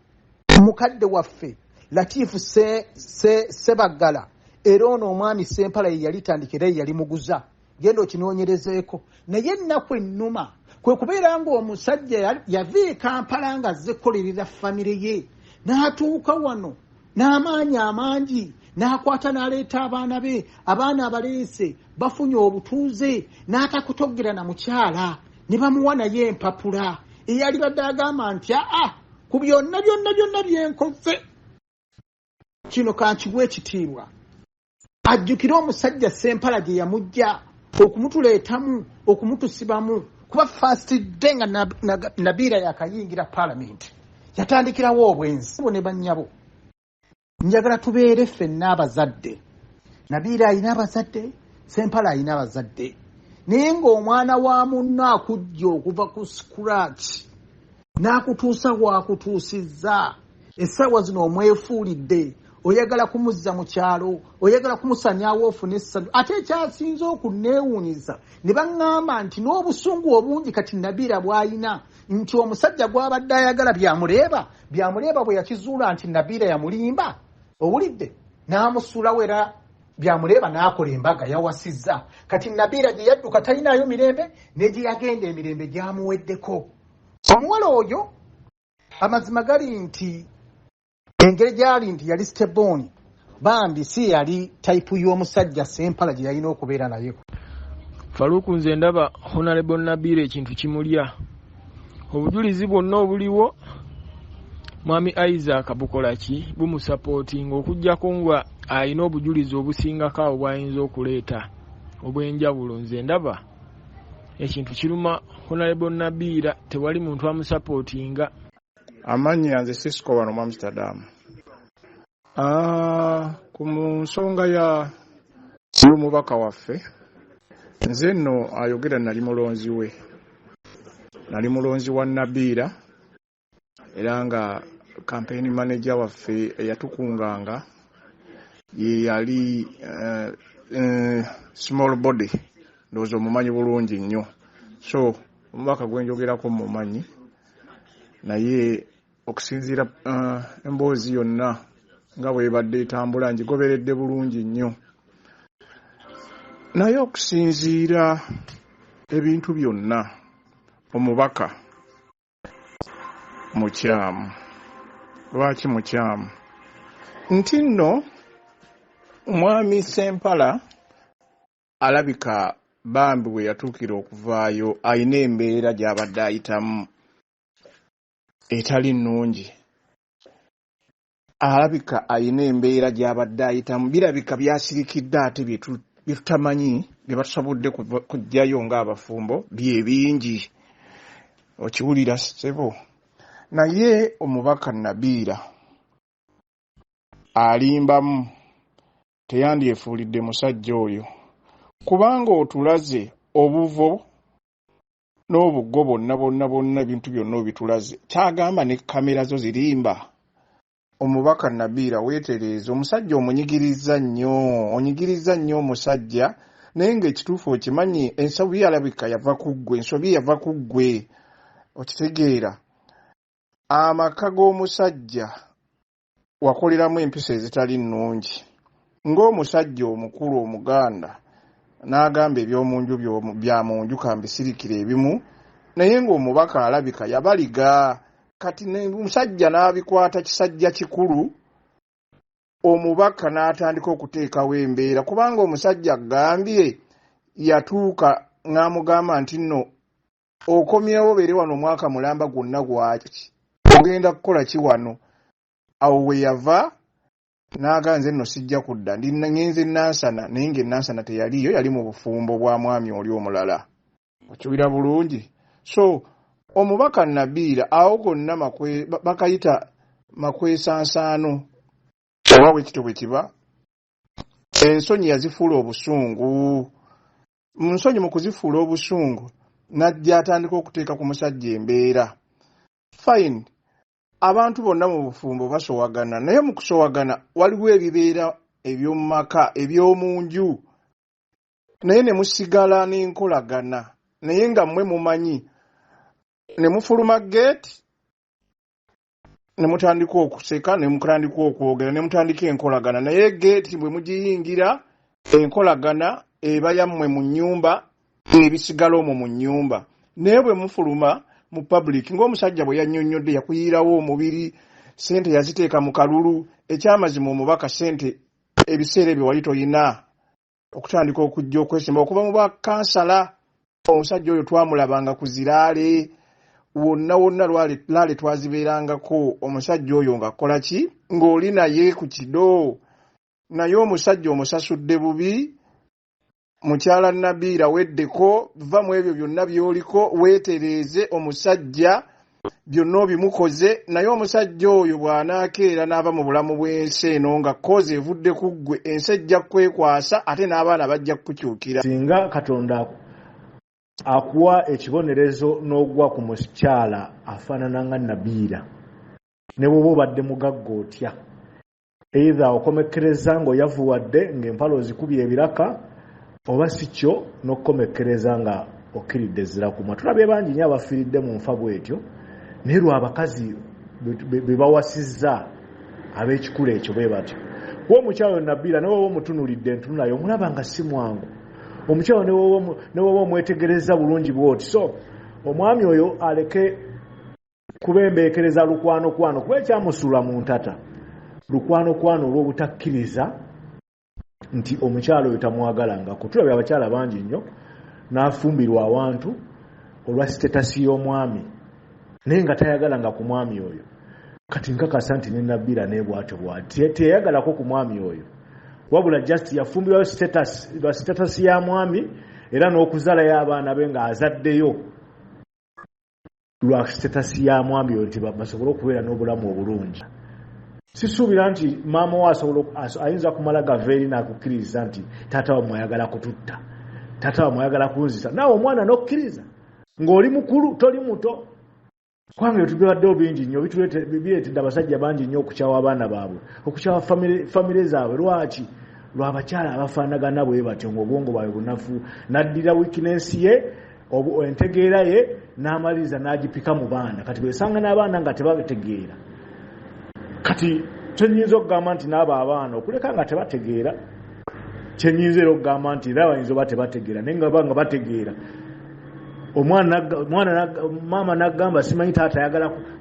mukadde waffe Latifu Sebagala, era ono omwami Sempala ye yalitandika era ye yali muguza. Genda okinoonyerezeeko. Naye ennaku ennuma kwe kubeera ng'omusajja yava e Kampala ng'azze kukolerera famire ye, n'atuuka wano n'amaanyi amangi, n'akwata n'aleeta abaana be, abaana abaleese bafunye obutuuze, n'atakutogera na mukyala ne bamuwa naye empapula. Eyali badde agamba nti aa ku byonna byonna byonna byenkoze kino kankiwe ekitiibwa. Ajjukire omusajja Sempala gye yamujja okumutuleetamu, okumutusibamu, kuba first day nga Nabiira yakayingira paalamenti yatandikirawo obwenzi. Ne bannyabo, njagala tubeere ffenna abazadde. Nabiira alina abazadde, Sempala alina abazadde, naye ng'omwana wa munno akujja okuva ku scratch n'akutuusa waakutuusizza, essaawa zino omwefuulidde, oyagala kumuzza mu kyalo, oyagala kumusanyaawo ofune essanyu. Ate ekyasinze okunneewuunyisa ne baŋŋamba nti n'obusungu obungi kati Nabiira bw'alina nti omusajja gw'abadde ayagala byamuleeba, byamuleeba bwe yakizuula nti Nabiira yamulimba, owulidde, n'amusuulawo era byamuleeba n'akola embaga yawasizza. Kati Nabiira gye yadduka talinaayo mirembe, ne gye yagenda emirembe gyamuweddeko. Omuwala oyo amazima gali nti engeri gyali nti yali steboni, bambi si yali tayipu y'omusajja Sempala gye yalina okubeera naye. Faluku, nze ndaba Honorable Nabiira ekintu kimulya. Obujulizi bwonna obuliwo mwami Isaac bukola ki, bumusapootinga, okuggyako nga alina obujulizi obusingako awo bw'ayinza okuleeta obw'enjawulo. Nze ndaba ekintu kiruma Honorable Nabiira, tewali muntu amusapootinga. Amannya nze Cisco wano mu Amsterdam. Ku nsonga ya y'omubaka waffe, nze nno ayogera nali mulonzi we, nali mulonzi wa Nabiira, era nga campaign manager waffe eyatukunganga ye yali small body, ndowooza omumanyi bulungi nnyo. So omubaka gwe njogerako mumanyi, naye okusinziira emboozi yonna nga bwebadde etambula ngigoberedde bulungi nnyo, naye okusinziira ebintu byonna omubaka mukyamu. Lwaki mukyamu? Nti nno mwami Sempala alabika bambi we yatuukira okuvaayo alina embeera gy'abadde ayitamu etali nnungi. Alabika alina embeera gy'abadde ayitamu, birabika byasirikidde ate bye tutamanyi, bye batusobodde kuggyayo ng'abafumbo bye bingi. Okiwulira ssebo? Naye omubaka Nabiira alimbamu, teyandyefuulidde musajja oyo, kubanga otulaze obuvo n'obuggo bwonna bwonna bwonna, ebintu byonna obitulaze. Kyagamba ne kamera zo zirimba. Omubaka Nabiira weetereeze, omusajja omunyigirizza nnyo, onyigirizza nnyo omusajja, naye ng'ekituufu okimanyi ensobi alabika yava ku ggwe, ensobi yava ku ggwe, okitegeera. Amaka g'omusajja wakoleramu empisa ezitali nnungi, ng'omusajja omukulu Omuganda n'agamba eby'omu nju bya mu nju kambisirikire ebimu, naye ng'omubaka alabika yabaliga. Kati omusajja n'abikwata kisajja kikulu, omubaka n'atandika okuteekawo embeera, kubanga omusajja agambye yatuuka n'amugamba nti nno okomyewo obeere wano omwaka mulamba gwonna gwaki, ogenda kukola ki wano? Awo we yava n'agamba nze nno sijja kudda, ndi ngenze Nansana, naye ng'e Nansana teyaliiyo, yali mu bufumbo bwa mwami oli omulala. Okiwulira bulungi? So omubaka Nabiira awo gonna bakayita makwesansaano, oba bwe kityo bwe kiba. Ensonyi yazifuula obusungu, mu nsonyi mu kuzifuula obusungu n'ajja atandika okuteeka ku musajja embeera. Fine, abantu bonna mu bufumbo basowagana, naye mu kusowagana waliwo ebibeera eby'omu maka, eby'omu nju, naye ne musigala n'enkolagana, naye nga mmwe mumanyi ne mufuluma gate ne mutandika okuseka, ne mutandika okwogera, ne mutandika enkolagana, naye gate bwe mugiyingira enkolagana eba yammwe mu nnyumba, ebisigala omwo mu nnyumba. Naye bwe mufuluma mu public, ng'omusajja bwe yannyonnyodde, yakuyiirawo omubiri, ssente yaziteeka mu kalulu. Ekyamazima omubaka ssente ebiseera ebyo wali toyina okutandika okujja okwesimba okuva mu bwakansala. Omusajja oyo twamulabanga ku ziraale wonna wonna, laale twazibeerangako. Omusajja oyo ng'akola ki ng'oli naye ku kido, naye omusajja omusasudde bubi. Mukyala Nabiira weddeko, va mu ebyo byonna by'oliko, weetereeze. Omusajja byonna obimukoze, naye omusajja oyo bw'anaakeera n'ava mu bulamu bw'ensi eno nga cause evudde ku ggwe, ensi ejja kwekwasa ate n'abaana bajja kukukyukira. Singa Katonda akuwa ekibonerezo n'ogwa ku mukyala afaanana nga Nabiira, ne bw'oba obadde mugagga otya, either okomekkereza ng'oyavuwadde ng'empale ozikubye ebiraka, oba si kyo n'okukomekkereza nga okkiridde ezirakumwa. Tulabye bangi nnyo abafiiridde mu nfa bw'etyo, naye lwa abakazi be bawasizza ab'ekikula ekyo bwe batyo. Kuba omukyala Nabiira ne woba omutunuulidde entunula yo, omulaba nga si mwangu. Omukyala ne woba omwetegereza bulungi bw'oti. So omwami oyo aleke kubembeekereza lukwanokwano, kuba ekyamusuula mu ntata lukwanokwano olw'obutakkiriza nti omukyala oyo tamwagalangako. Tulabye abakyala bangi nnyo n'afumbirwa awantu olwa status y'omwami, naye nga tayagalanga ku mwami oyo. Kati nkakasa nti ne Nabiira naye bw'atyo bw'ati, teyayagalako ku mwami oyo, wabula just yafumbirwayo status, lwa status ya mwami, era n'okuzaalayo abaana be ng'azaddeyo lwa status ya mwami oyo, nti basobole okubeera n'obulamu obulungi. Sisuubira nti maama we asobola ayinza kumala gava eri n'akukkiriza nti taata wammwe ayagala kututta, taata wammwe ayagala kunzita, naawe omwana n'okkiriza ng'oli mukulu, toli muto. Kubanga ebintu bibaddewo bingi nnyo, bireetedde abasajja bangi nnyo okukyawa abaana baabwe, okukyawa famire zaabwe. Lwaki? Lwabakyala abafaanagana bwe batyo, ng'obwongo bwabwe bunafu, n'addira weakness ye, entegeera ye, n'amaliriza n'agipika mu baana. Kati bwesanga n'abaana nga tebategeera, kati kyenyinza okugamba nti n'abo abaana okuleka nga tebategeera, kyenyinza era okugamba nti era bayinza oba tebategeera, naye nga baba nga bategeera, omwana maama n'agamba simanyi taata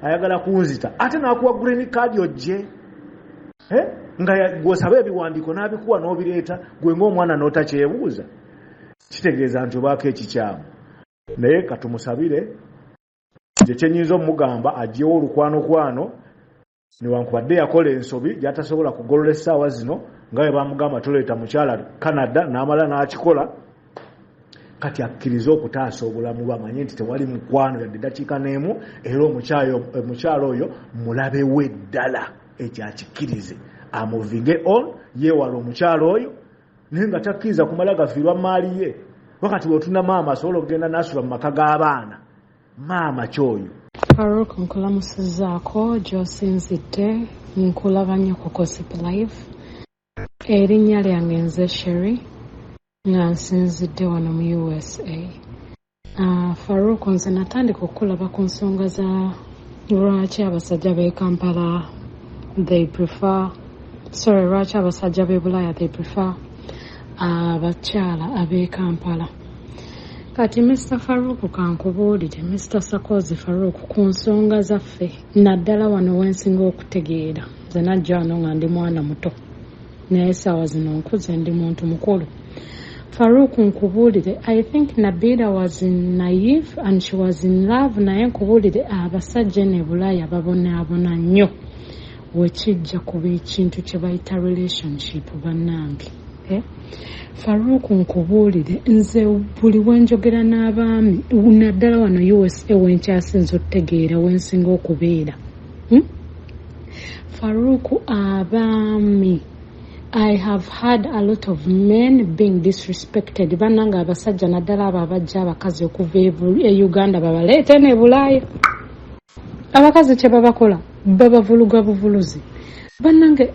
ayagala kunzita, ate n'akuwa green card ojje, nga gw'osaba ebiwandiiko n'abikuwa n'obireeta, gwe ng'omwana n'otakyebuuza. Kitegeeza nti obaako ekikyamu. Naye katumusabire, nze kyenyinza omugamba aggyewo olukwanokwano, newankubadde yakola ensobi gy'atasobola kugolola essaawa zino, nga bwe bamugamba toleeta mukyala Canada, n'amala n'akikola. Kati akkirize okutaasa obulamu, bamanye nti tewali mukwano yadde eddakiika n'emu, era omukyala oyo mulabe we ddala. Ekyo akikkirize, amovinge on, yeewala omukyala oyo, naye nga takkiriza kumala gafiirwa maali ye. Wakati wotunda maama asobola okugenda n'asula mu maka g'abaana, maama kyoyo. Farouk, nkulamusizaako gy'osinzidde, nkulaba nnyo ku Gossip Live. Erinnya lyange nze Sherry, nga nsinzidde wano mu USA. Farouk, nze natandika okukulaba ku nsonga za lwaki abasajja b'e Kampala they prefer, sorry, lwaki abasajja b'e Bulaaya they prefer abakyala ab'e Kampala. Kati Mr Farouk, kankubuulire, Mr Sakozi Farouk, ku nsonga zaffe, naddala wano wensinga okutegeera. Nze najja wano nga ndi mwana muto, naye essaawa zino nkuze, ndi muntu mukulu. Farouk, nkubuulire, I think Nabila was naive and she was in love, naye nkubuulire, abasajja ne Bulaaya babonaabona nnyo wekijja kuba ekintu kye bayita relationship. Bannange, eh? Farouk, nkubuulire, nze buli wenjogera n'abaami, naddala wano USA wenkyasinza okutegeera, wensinga okubeera, Farouk, abaami, I have had a lot of men being disrespected. Bannange, abasajja, naddala abo abajja abakazi okuva e Uganda babaleete ne Bulaaya, abakazi kye babakola babavuluga buvuluzi. Bannange,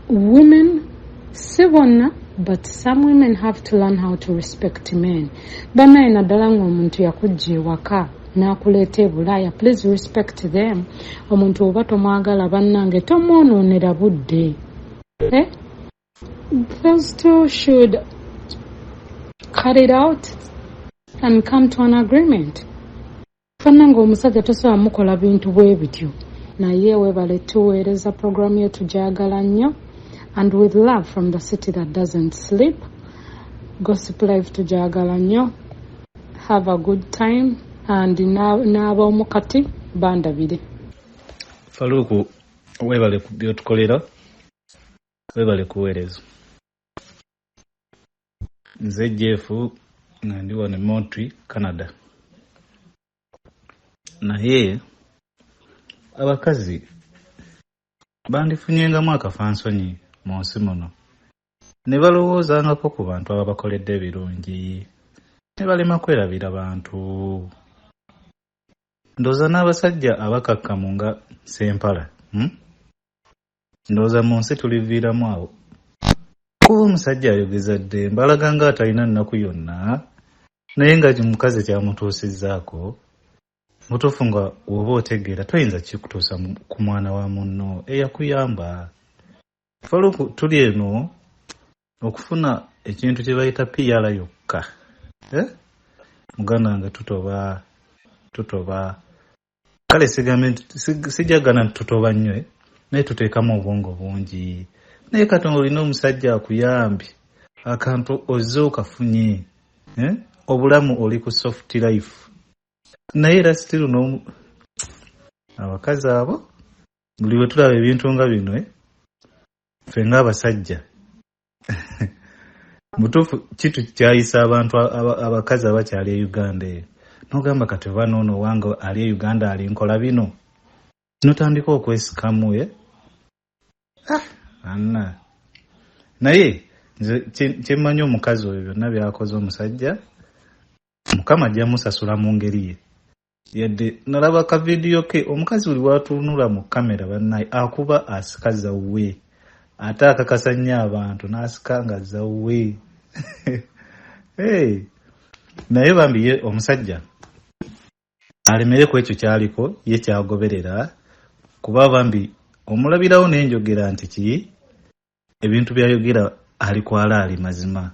women, si bonna, but some women have to learn how to respect men. Bannaye, naddala ng'omuntu yakujja ewaka n'akuleeta e Bulaaya, please respect them. Omuntu oba tomwagala, bannange, tomwonoonera budde, eh? Those two should cut it out and come to an agreement. Bannange, omusajja tosobola mukola bintu bwe bityo. Naye weebale tuweereza programu ye, tugyagala nnyo. And with love from the city that doesn't sleep, Gossip Live tugyagala nnyo. Have a good time and n'ab'omu kati bandabire. Faluuku, weebale ku byotukolera, weebale kuweereza. Nze Jeff, nga ndi wano e Montreal, Canada. Naye abakazi bandifunyengamu akafansonyi mu nsi muno ne balowoozangako ku bantu ababakoledde ebirungi ne balema kwerabira bantu. Ndowooza n'abasajja abakakkamu nga Sempala, Ndowooza mu nsi tuliviiramu awo, kuba omusajja ayogeza ddembe, alaga nga atalina nnaku yonna, naye nga mukazi kyamutuusizzaako mutuufu. Nga woba otegeera, toyinza kikutuusa ku mwana wa munno eyakuyamba. Faluku, tuli eno okufuna ekintu kye bayita PR yokka, eh? Muganda wange, tutoba, tutoba. Kale sigambe nti sijagana nti tutoba nnyo, eh? Naye tuteekamu obwongo bungi. Naye Katonda, olina omusajja akuyambye akantu, ozze okafunye, eh? Obulamu oli ku soft life, naye era still no abakazi abo. Buli bwe tulaba ebintu nga bino, eh? Ffe ng'abasajja, mutuufu kitu kyayisa abantu abakazi abakyali e Uganda eyo, nogamba kati oba noono owange ali e Uganda ali nkola bino, notandika okwesikamu, eh? Ah, anna. Naye nze kyemmanyi, omukazi oyo byonna byakoze omusajja, Mukama ajja musasula mu ngeri ye. Yadde nalaba ka vidiyo ke, omukazi buli lwatunula mu kamera, bannaye, akuba asika zawwe, ate akakasa nnyo abantu n'asika nga zawwe. Hey. Naye bambi ye omusajja alemere ku ekyo kyaliko, ye kyagoberera, kuba bambi omulabirawo n'enjogera nti ki ebintu byayogera ali kwalaali mazima.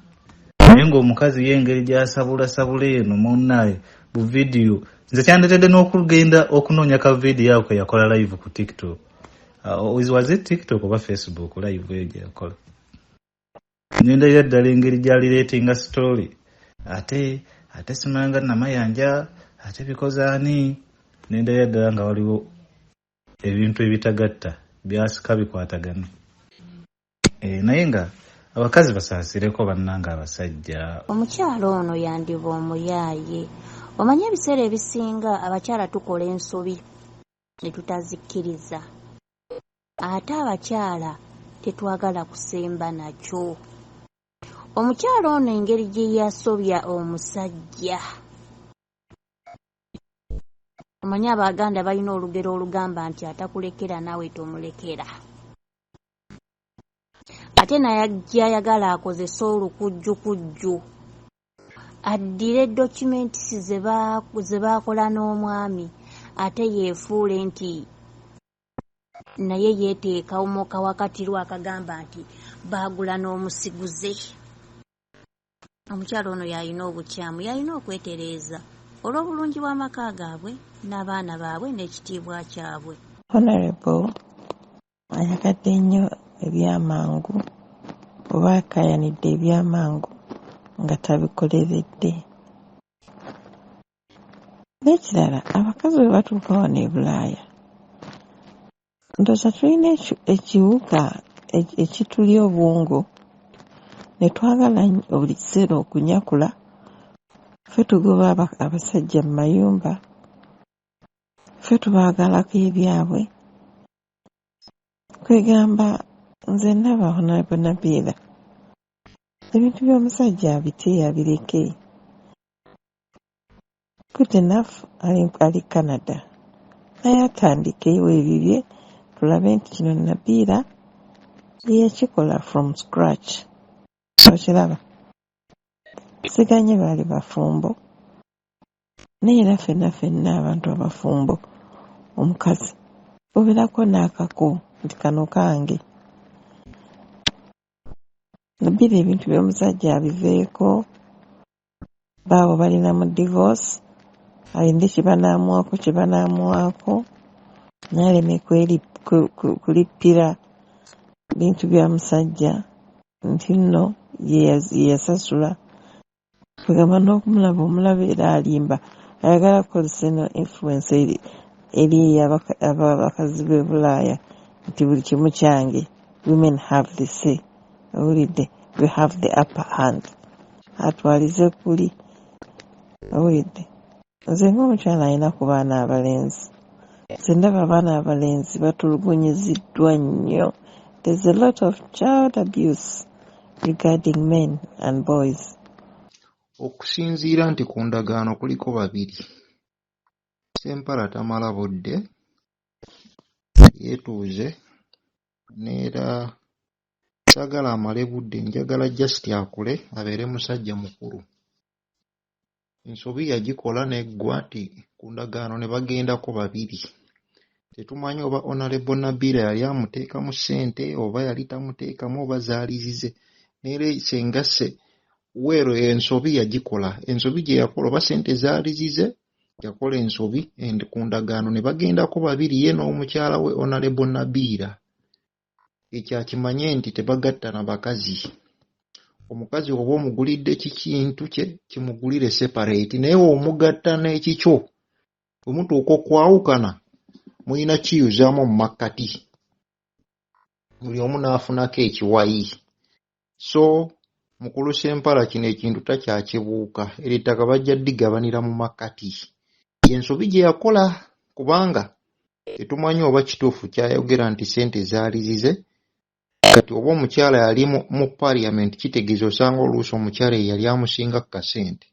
Naye ng'omukazi ye engeri gy'asabulasabula eno, munnaye, bu vidiyo, nze kyandetedde n'okugenda okunoonya ka vidiyo ako ke yakola live ku TikTok. Was it TikTok oba Facebook live eyo gye yakola? Nendabira ddala engeri gy'alireetinga story. Ate ate simanyanga Namayanja ate bikoze ani, nendabira ddala nga waliwo ebintu ebitagatta byasika bikwatagana. Naye nga abakazi basaasireko bannange abasajja. Omukyala ono yandiba omuyaaye. Omanyi ebiseera ebisinga abakyala tukola ensobi ne tutazikkiriza. Ate abakyala tetwagala kusemba nakyo. Omukyala ono engeri gye yasobya omusajja. Omanyi Abaganda balina olugero olugamba nti atakulekera naawe tomulekera. Ate n'ajja ayagala akozese olukujjukujju addire documents ze baakola n'omwami ate yeefuule nti naye yeeteeka mu kawakatirwa akagamba nti baagula n'omusiguze. Omukyala ono y'alina obukyamu, y'alina okwetereeza olw'obulungi bw'amaka gaabwe n'abaana baabwe n'ekitiibwa kyabwe. Honourable ayagadde nnyo ebyamangu oba akaayanidde ebyamangu nga tabikoleredde. N'ekirala abakazi bwe batuuka wano e Bulaaya ndowooza tulina ekiwuka ekitulya obwongo ne twagala buli kiseera okunyakula. Ffe tugoba abasajja mu mayumba, ffe tubaagalako ebyabwe. Kwegamba nze ndaba Honourable Nabilah ebintu by'omusajja abite abireke. Good enough ali Canada naye atandikewo ebibye tulabe nti kino Nabilah ye yakikola from scratch. Okiraba? Siganye baali bafumbo naye era ffenna ffenna abantu abafumbo omukazi obeerako n'akako nti kano kange. Nabilah ebintu by'omusajja abiveeko, baabo balina mu divorce, alinde kye banaamuwaako kye banaamuwaako naye aleme kulippira bintu bya musajja nti nno ye yasasula. Kwegamba n'okumulaba omulaba era alimba ayagala kukozesa eno influence eri ey'abakazi b'e Bulaaya nti buli kimu kyange, women have the say, owulidde, we have the upper hand. Atwalize kuli, owulidde. Nze ng'omukyala alina ku baana abalenzi, nze ndaba abaana abalenzi batulugunyiziddwa nnyo. There's a lot of child abuse regarding men and boys. Okusinziira nti ku ndagaano kuliko babiri, Ssempala tamala budde, yeetuuze n'era saagala amale budde njagala just akule abeere musajja mukulu. Ensobi yagikola n'eggwa nti ku ndagaano ne bagendako babiri. Tetumanyi oba Honourable Nabilah yali amuteekamu ssente oba yali tamuteekamu oba zaali zize n'era senga weero ensobi yagikola. Ensobi gye yakola oba ssente zaali zize yakola ensobi ku ndagaano ne bagendako babiri ye n'omukyala we Honourable Nabilah. Ekyo akimanye nti tebagatta na bakazi. Omukazi oba omugulidde kintu kye kimugulire separate naye omugatta n'ekikyo bwe mutuuka okwawukana mulina kiyuzaamu mu makkati buli omu n'afunako ekiwayi. So mukulu Ssempala kino ekintu takyakibuuka eryo ettaka bajja ddigabanira mu makkati. Y'ensobi gye yakola kubanga tetumanyi oba kituufu ky'ayogera nti ssente zaali zize kati oba omukyala yali mu parliament kitegeeza osanga oluusi omukyala ye yali amusinga ku kasente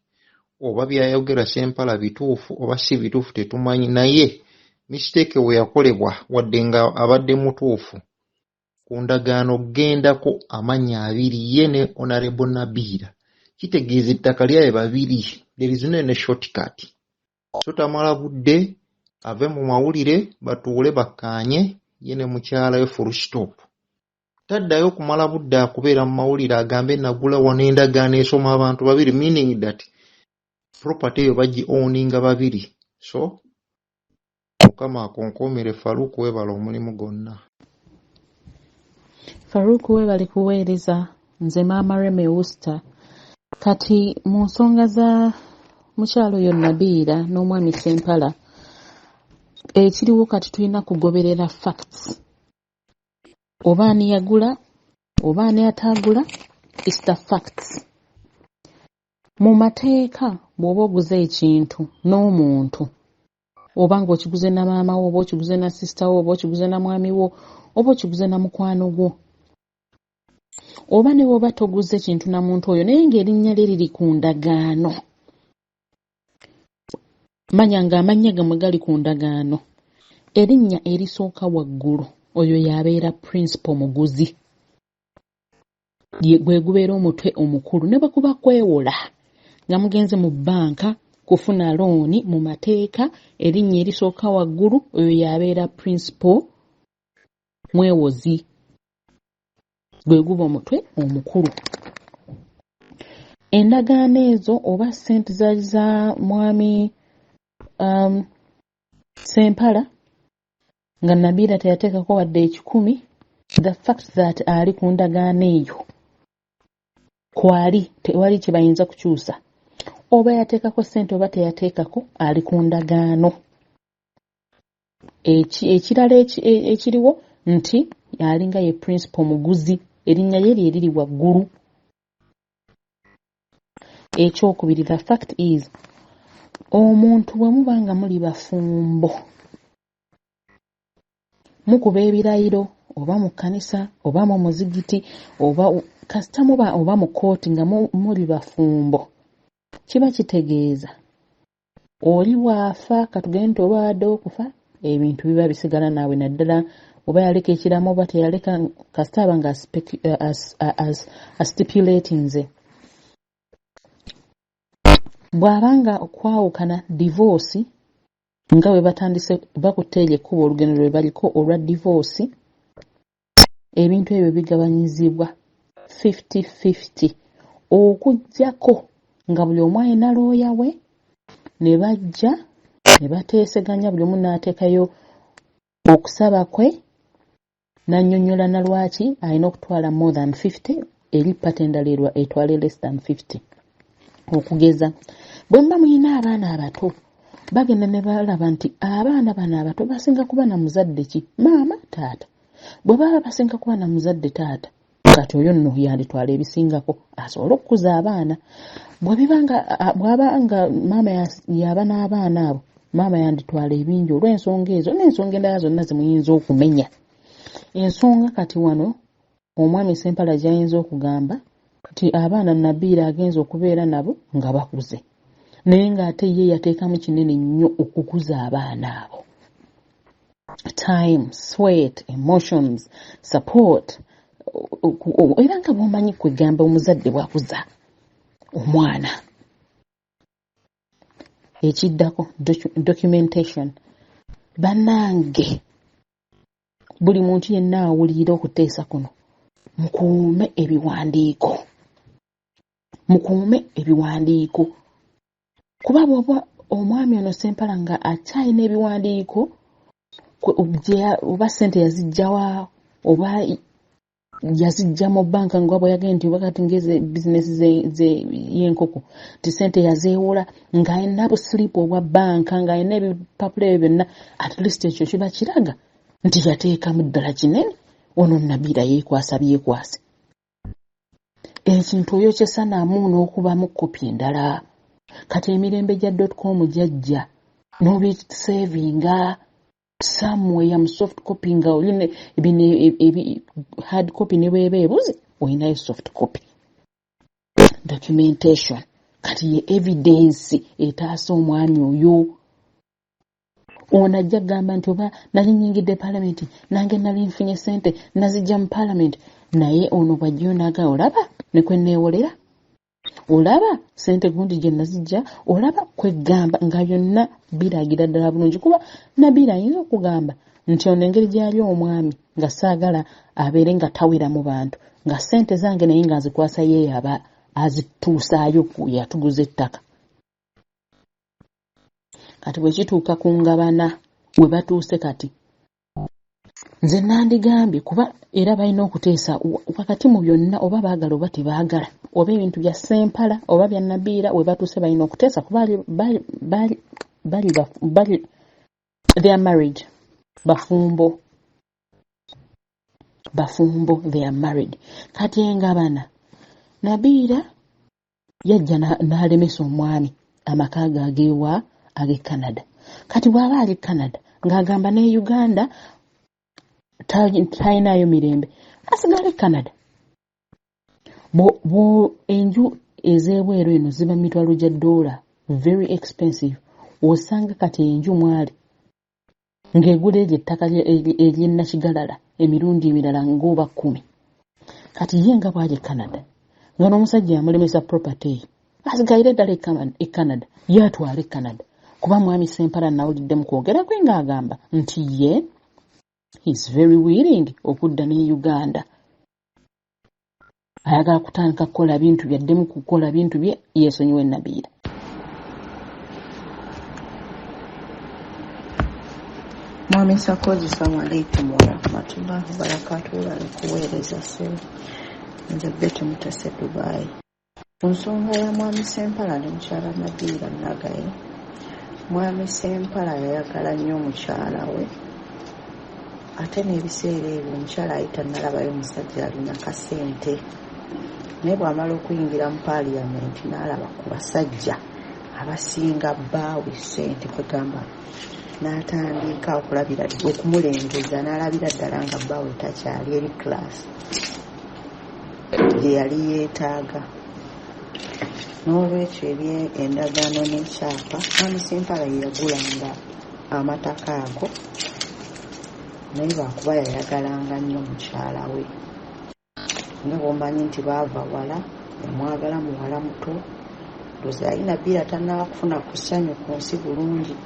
oba by'ayogera Ssempala bituufu oba si bituufu tetumanyi naye mistake we yakolebwa wadde nga abadde mutuufu ku ndagaano gendako amannya abiri ye ne Honourable Nabilah kitegeeza ettaka lyabwe babiri there is no any shortcut. So tamala budde ave mu mawulire batuule bakkaanye ye ne mukyala we full stop. Taddayo kumala budde akubeera mu mawulire agambe nagula wano endagaano esoma abantu babiri meaning that property eyo bagi owninga babiri. So Mukama akunkuumire Farouk weebale omulimu gwonna. Farouk weebale kuweereza. Nze Maama Rema e Worcester. Kati mu nsonga za mukyala oyo Nabiira n'omwami Ssempala, ekiriwo kati tulina kugoberera facts. Oba ani yagula oba ani ataagula, it's the facts. Mu mateeka bw'oba oguze ekintu n'omuntu, oba ng'okiguze na maama wo, oba okiguze na sister wo, oba okiguze na mwami wo, oba okiguze na mukwano gwo, oba ne bw'oba toguze kintu na muntu oyo naye ng'erinnya lye liri ku ndagaano, manya ng'amannya gammwe gali ku ndagaano, erinnya erisooka waggulu oyo y'abeera principal muguzi, gwe gubeera omutwe omukulu. Ne bwe kuba kwewola nga mugenze mu bbanka kufuna looni, mu mateeka erinnya erisooka waggulu oyo y'abeera principal mwewozi, gwe guba omutwe omukulu. Endagaano ezo oba ssente zaali za mwami Ssempala nga Nabiira teyateekako wadde 100, the fact that ali ku ndagaano eyo kwali, tewali kye bayinza kukyusa. Oba yateekako ssente oba teyateekako, ali ku ndagaano. Ekirala ekiriwo nti alinga ye principal muguzi, erinnya lye lye liri waggulu. Ekyokubiri, the fact is omuntu bwe muba nga muli bafumbo, mukuba ebirayiro oba mu kkanisa oba mu muzigiti oba kasita muba oba mu kkooti nga muli bafumbo, kiba kitegeeza oli bw'afa, katugende nti oba abaddewo okufa, ebintu biba bisigala naawe, naddala oba yaleka ekiraamo oba teyaleka, kasita aba nga astipulatinze. Bw'aba nga kwawukana, divorce, nga bwe batandise bakutte eryo ekkubo, olugendo lwe baliko olwa divorce, ebintu ebyo bigabanyizibwa 50-50, okuggyako nga buli omu alina looya we ne bajja ne bateeseganya, buli omu n'ateekayo okusaba kwe n'annyonnyola na lwaki alina okutwala more than 50, eri party endala etwale less than 50. Okugeza bwe muba mulina abaana abato, bagenda ne balaba nti abaana bano abato basinga kuba na muzadde ki, maama, taata. Bwe baba basinga kuba na muzadde taata, kati oyo nno yanditwala ebisingako asobole okukuza abaana. Bwe biba nga bw'aba nga maama yaba n'abaana abo, maama yanditwala ebingi olw'ensonga ezo n'ensonga endala zonna ze muyinza okumenya. Ensonga kati wano omwami Ssempala gy'ayinza okugamba nti abaana Nabiira agenze okubeera nabo nga bakuze, naye ng'ate ye yateekamu kinene nnyo okukuza abaana abo, time, sweat, emotions, support, era nga bw'omanyi kwegamba omuzadde bw'akuza omwana. Ekiddako, documentation. Bannange, buli muntu yenna awulira okuteesa kuno, mukuume ebiwandiiko, mukuume ebiwandiiko, kuba bw'oba omwami ono Ssempala nga akyalina ebiwandiiko, oba ssente yaziggyawa, oba yazijja mu bbanka nga bwe yagenda nti oba kati ngeze bizinesi y'enkoko nti ssente yazeewola, ng'alina busilipu obwa bbanka, ng'alina ebipapula ebyo byonna, at least ekyo kiba kiraga nti yateekamu ddala kinene. Ono Nabiira yeekwasa byekwase ekintu oyokyesa namu n'okubamu kopi endala. Kati emirembe gya dot com gyajja n'obisevinga somewhere mu soft copy, nga olina bino hard copy, ne bweba ebuze olinayo soft copy. Documentation kati ye evidence etaasa omwami oyo. Ono ajja kugamba nti oba nali nyingidde palamenti, nange nali nfunye ssente nazijja mu palamenti, naye ono bw'ajjayo n'aga olaba ne kwe neewolera, olaba ssente gundi gye nazijja, olaba kwegamba nga byonna biragira ddala bulungi. Kuba Nabiira ayinza okugamba nti ono engeri gy'ali omwami nga saagala abeere nga tawera mu bantu, nga ssente zange naye nga nzikwasa ye aba azituusaayo yatuguza ettaka. Kati bwe kituuka ku ngabana we batuuse kati, nze nandigambye kuba era balina okuteesa wakati mu byonna, oba baagala oba tebaagala. oba ebintu bya Ssempala oba bya Nabiira, we batuuse balina okuteesa kuba bali bali bali they are married, bafumbo, bafumbo, they are married. Kati engabana, Nabiira yajja n'alemesa omwami amaka ge agewa ag'e Canada. Kati bw'aba ali Canada ng'agamba ne Uganda talinayo mirembe, asigale Canada. Bo enju ez'ebweru eno ziba mitwalo gya ddoola, very expensive. Osanga kati enju mwali ng'egula eryo ettaka ery'e Nakigalala emirundi emirala ng'oba 10. Kati ye nga bw'ali e Canada nga n'omusajja yamulemesa property eyo, asigalire ddala e Canada, ye atwale e Canada, kuba mwami Ssempala nawulidde mu kwogera kwe ng'agamba nti ye he is very willing okudda ne Uganda, ayagala kutandika kukola bintu bye, addemu kukola bintu bye, yeesonyiwe Nabiira. Mwami Sakozi, salamu alaikum warahmatullahi wabarakatu. Webale kuweereza ssebo. Nze Betty Mutese, Dubai. Ku nsonga ya Mwami Ssempala ne mukyala Nabiira Nagaye, Mwami Ssempala yayagala nnyo mukyala we, ate n'ebiseera ebyo omukyala yali tannalabayo musajja alina kasente. Naye bw'amala okuyingira mu Paaliyamenti n'alaba ku basajja abasinga bbaawe ssente, kwegamba n'atandika okulabira okumulengeza, n'alabira ddala nga bbaawe takyali eri class gye yali yeetaaga. N'olwekyo ebye endagaano n'ekyapa, Mwami Ssempala ye yagulanga amataka ago, naye lwakuba yayagalanga nnyo mukyala we. Nga bw'omanyi nti baava wala, yamwagala muwala muto, ndowooza yali Nabiira tannaba kufuna ku ssanyu ku nsi bulungi,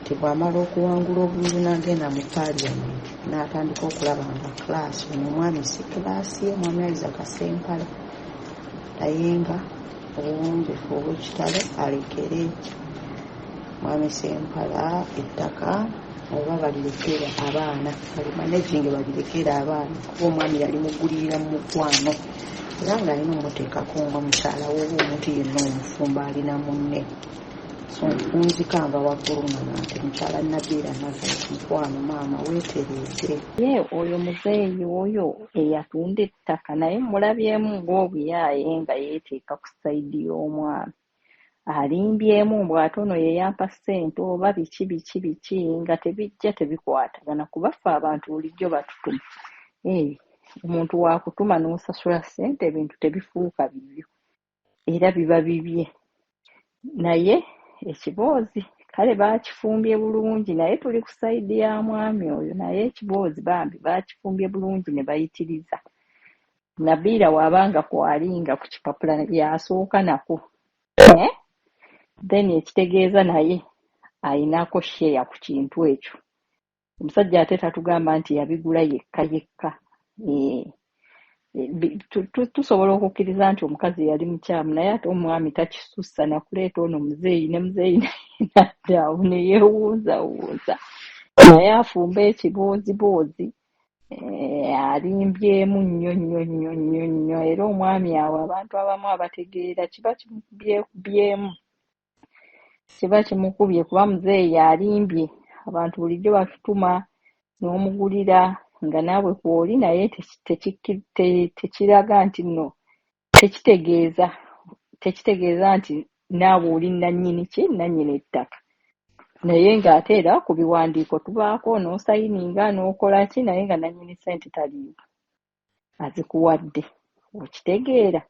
nti bw'amala okuwangula obululu n'agenda mu Paaliyamenti n'atandika okulaba nga class, ono omwami si class ye, Mwami Isaac Ssempala, naye nga obuwombeefu obw'ekitalo alekere Mwami Ssempala ettaka oba balirekere abaana, balimanaginge balirekere abaana, kuba omwami yali mugulirira mu mukwano era ng'alina omuteekako nga mukyala we oba omuntu yenna omufumbo alina munne. So nfunzika nva waggulu nga nti mukyala Nabiira Nagaye, mukwano maama weetereeze. Ye oyo muzeeyi oyo eyatunda ettaka naye mmulabyemu ng'obuyaaye nga yeeteeka ku sayidi y'omwami. Alimbyemu mbu ate ono ye yampa ssente oba biki biki biki nga tebijja tebikwatagana kuba ffe abantu bulijjo batutuma. Eeh omuntu waakutuma n'osasula ssente ebintu tebifuuka bibyo era biba bibye. Naye ekiboozi kale baakifumbye bulungi naye tuli ku sayidi ya mwami oyo naye ekiboozi bambi baakifumbye bulungi ne bayitiriza. Nabiira bw'aba nga kwali nga ku kipapula y'asooka nako eh? Then ekitegeeza naye ayinako share ku kintu ekyo. Omusajja ate tatugamba nti yabigula yekka yekka. Eh, tusobola okukkiriza nti omukazi yali mukyamu naye ate omwami takisussa nakuleeta ono muzeeyi ne muzeeyi naye nadda awo ne yeewunzawunza naye afumbe ekibooziboozi. Eh, alimbyemu nnyo nnyo nnyo nnyo nnyo era omwami awo abantu abamu abategeera kiba kimukubyekubyemu, kiba kimukubye kuba muzeeyi alimbye. Abantu bulijjo batutuma n'omugulira nga naawe kw'oli naye tekiraga nti nno tekitegeeza tekitegeeza nti naawe oli nnannyini ki nnannyini ttaka. Naye ng'ate era ku biwandiiko tubaako n'osayininga n'okola ki naye nga nnannyini ssente taliiwo azikuwadde, okitegeera?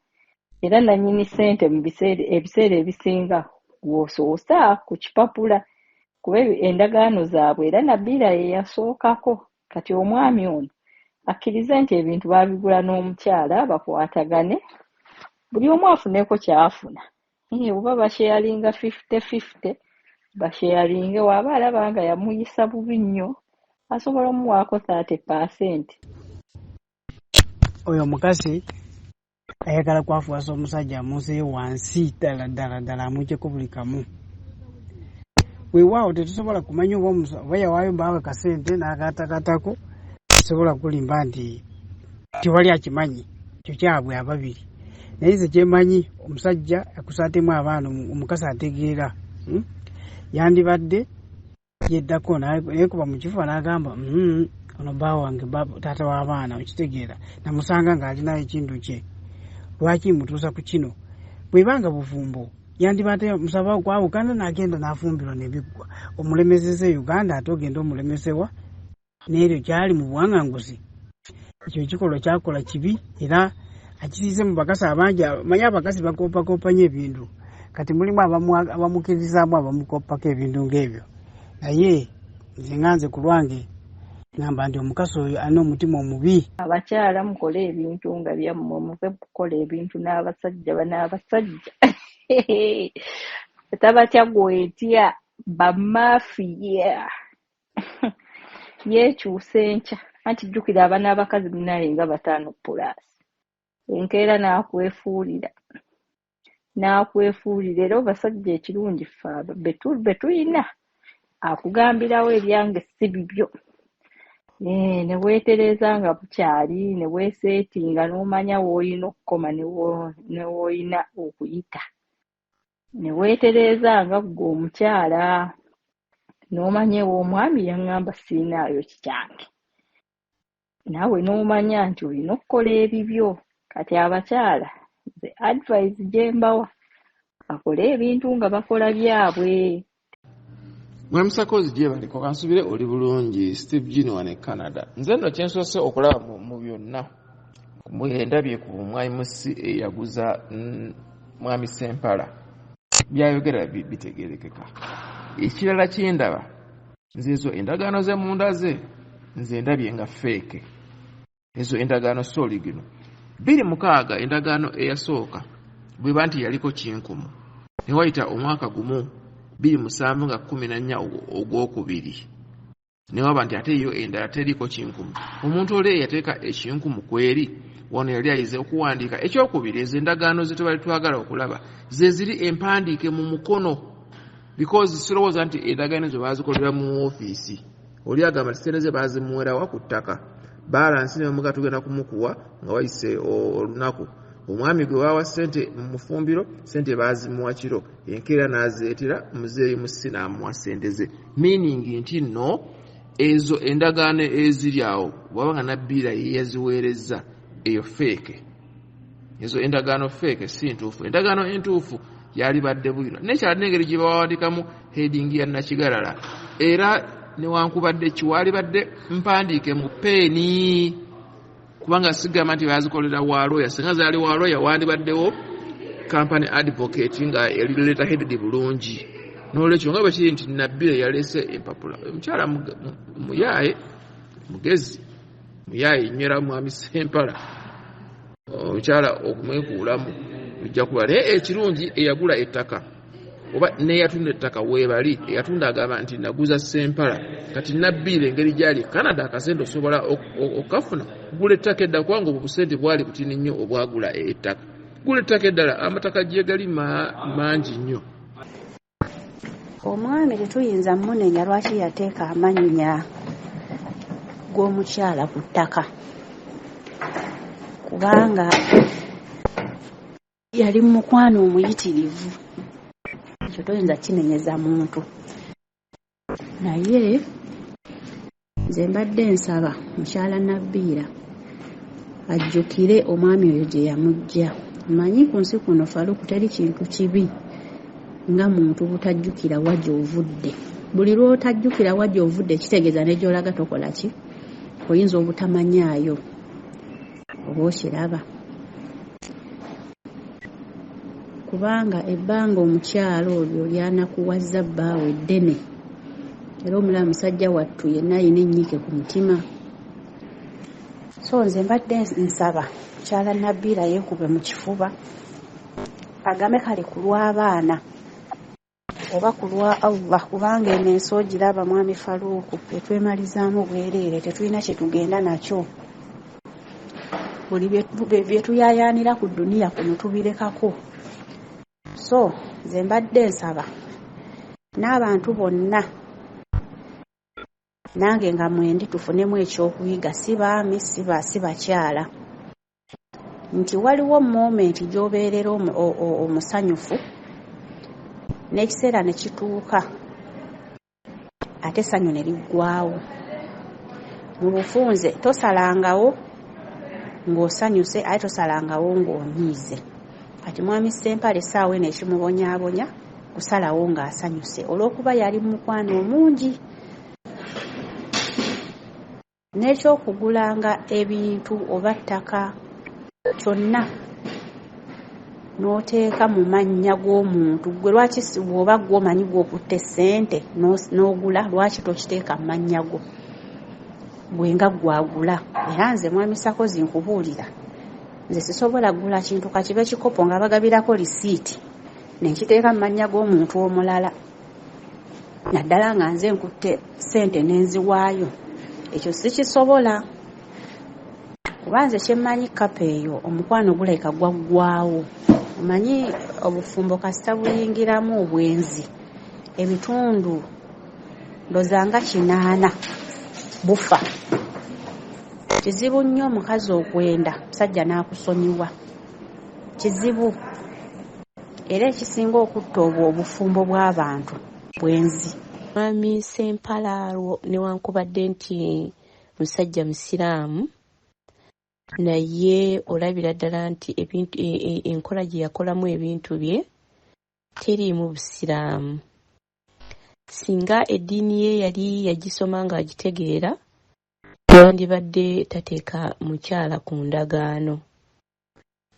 Era nnannyini ssente mu biseera ebiseera ebisinga gw'osoosa ku kipapula kuba endagaano zaabwe era Nabilah ye yasookako. Kati omwami ono akkirize nti ebintu baabigula n'omukyala bakwatagane buli omu afuneko ky'afuna. Eeh oba basheyalinga fifty fifty basheyalinge w'aba alaba nga yamuyisa bubi nnyo asobola omuwaako 30%. Oyo omukazi ayagala kwafuwasa omusajja amuzeeyo wansi ddala ddala ddala amuggyeko buli kamu. Weewaawo tetusobola kumanya oba oba yawaayo bbaawe kasente n'akatakatako, sisobola kukulimba nti tewali akimanyi, ekyo kyabwe ababiri. Naye nze kyemanyi omusajja akusaatemu abaana omukazi ategeera, Yandibadde yeddako nayekuba mu kifuba n'agamba, ono bba wange, taata w'abaana, okitegeera, namusanga ng'alina ekintu kye, lwaki mutuusa ku kino? Bwebanga bufumbo, yandibadde musaba okwawukana n'agenda n'afumbirwa ne biggwa. Omulemeseza e Uganda, ate ogenda omulemesewa n'eryo kyali mu buwanganguzi. Ekyo ekikolwa kyakola kibi era akisiise mu bakazi abangi. Manyi abakazi bakoppakopa nnyo ebintu, kati mulimu abamukkiririzaamu, abamukoppako ebintu ng'ebyo. Naye nze nga nze ku lwange ŋŋamba nti omukazi oyo alina omutima omubi. Abakyala mukole ebintu nga byammwe, muve kukola ebintu n'abasajja. Bano abasajja tabatya gwetya, bamafiya yeekyusa enkya. Anti jjukira abana abakazi munaye nga bataano pulaasi, enkeera n'akwefuulira n'akwefuulira. Era obasajja ekirungi ffe be tuyina akugambirawo ebyange si bibyo. Ne weetereeza nga bukyali, ne weeseetinga n'omanya w'olina okukoma ne w'olina okuyita, ne weetereeza nga ggwe omukyala n'omanya ew'omwami yaŋŋamba siinaayo kikyange, naawe n'omanya nti olina okukola ebibyo. Kati abakyala nze advice gye mbawa, bakole ebintu nga bakola byabwe. Mwami Sakozi, gyebaliko, kansubire oli bulungi. Steve Jean wano e Canada. Nze nno kyensoose okulaba mu byonna ndabye ku mwami Musi eyaguza mwami Sempala, byayogera bitegerekeka. Ekirala kyendaba nze, ezo endagaano ze munda ze nze ndabye nga fake. Ezo endagaano sooligino 2006, endagaano eyasooka bweba nti yaliko kinkumu, ne wayita omwaka gumu, 2007 nga 14 ogwokubiri, newaba nti ate yo endala teriiko kinkumu. Omuntu oli eyateeka ekinkumu kweri wano yali ayize okuwandiika? Ekyokubiri, ezo endagaano ze tubali twagala okulaba ze ziri empandiike mu mukono, because sirowooza nti endagaano ezo baazikolera mu ofiisi. Oli agamba nti sente ze baazimuwerawa ku ttaka, balance ne bamuga tugenda kumukuwa nga wayise olunaku. Omwami gwe baawa ssente mu mufumbiro, ssente baazimuwa kiro, enkeera n'azeetera muzeeyi Musi n'amuwa ssente ze, meaning nti nno ezo endagaano eziri awo, bwaba nga Nabbiira ye yaziweerezza, eyo fake. Ezo endagaano fake, si ntuufu. Endagaano entuufu yalibadde bwino. Nekyala n'engeri gye bawandikamu heading ya Nakigalala, era newankubadde kiwalibadde mpandiike mu peeni, kubanga sigamba nti bazikolera wa lawyer. Singa zaali wa lawyer, wandibaddewo company advocate nga eri letter headed bulungi. N'olwekyo nga bwe kiri nti Nabbiire yaleese empapula, omukyala muyaaye, mugezi, muyaaye nnyo, era mwami Sempala omukyala okumwekuulamu ojja kuba. Naye ekirungi, eyagula ettaka oba neyatunda ettaka weebali. Eyatunda agamba nti naguza Sempala. Kati Nabbiire engeri gyali Canada, akasente osobola okukafuna, gula ettaka eddala, kubanga obwo busente bwali butini nnyo obwagula ettaka. Gula ettaka eddala, amataka gye gali mangi nnyo. Omwami tetuyinza munenya lwaki yateeka amannya g'omukyala ku ttaka, kubanga yali mu mukwano omuyitirivu. Ekyo toyinza kinenyeza muntu. Naye nze mbadde nsaba mukyala Nabbiira ajjukire omwami oyo gye yamuggya. Mmanyi ku nsi kuno, Faluku, teri kintu kibi nga muntu butajjukira wa gy'ovudde. Buli lw'otajjukira wa gy'ovudde, kitegeeza ne gy'olaga tokola ki, oyinza obutamanyaayo oba okiraba. Kubanga ebbanga omukyala oyo ly'anakuwazza bbaawe ddene, era omulaba musajja wattu yenna alina ennyiike ku mutima. So nze mbadde nsaba mukyala Nabbiira yeekube mu kifuba agambe kale ku lw'abaana oba ku lwa Allah, kubanga eno ensi ogiraba, mwami Faluuku, etwemalizaamu bwereere, tetulina kye tugenda nakyo. Buli bye tuyaayaanira ku dduniya kuno tubirekako. So nze mbadde nsaba n'abantu bonna, nange nga mwendi, tufunemu ekyokuyiga, si baami, si bakyala. Nti waliwo moment gy'obeerera omusanyufu n'ekiseera ne kituuka ate essanyu ne liggwaawo. Mu bufunze tosalangawo ng'osanyuse ate tosalangawo ng'onyiize. Kati Mwami Ssempala essaawa eno ekimubonyaabonya kusalawo ng'asanyuse olw'okuba yali mu mukwano omungi. N'ekyokugulanga ebintu oba ttaka kyonna n'oteeka mu mannya g'omuntu gwe lwaki bw'oba ggwe omanyi gw'okutte ssente n'ogula lwaki tokiteeka mu mannya go gwe nga ggwe agula? Era nze Mwami Sakozi nkubuulira nze sisobola kugula kintu ka kibe kikopo nga bagabirako lisiiti ne nkiteeka mu mannya g'omuntu omulala naddala nga nze nkutte ssente ne nziwaayo. Ekyo sikisobola kuba nze kye mmanyi kkapa eyo omukwano gulabika gwaggwaawo. Omanyi obufumbo kasita buyingiramu obwenzi ebitundu ndowooza nga 80 bufa. Kizibu nnyo omukazi okwenda omusajja n'akusonyiwa, kizibu. Era ekisinga okutta obwo obufumbo bw'abantu bwenzi. Mwami Ssempala newankubadde nti musajja musiraamu naye olabira ddala nti ebintu enkola gye yakolamu ebintu bye teriimu busiraamu. Singa eddiini ye yali yagisoma ng'agitegeera yandibadde tateeka mukyala ku ndagaano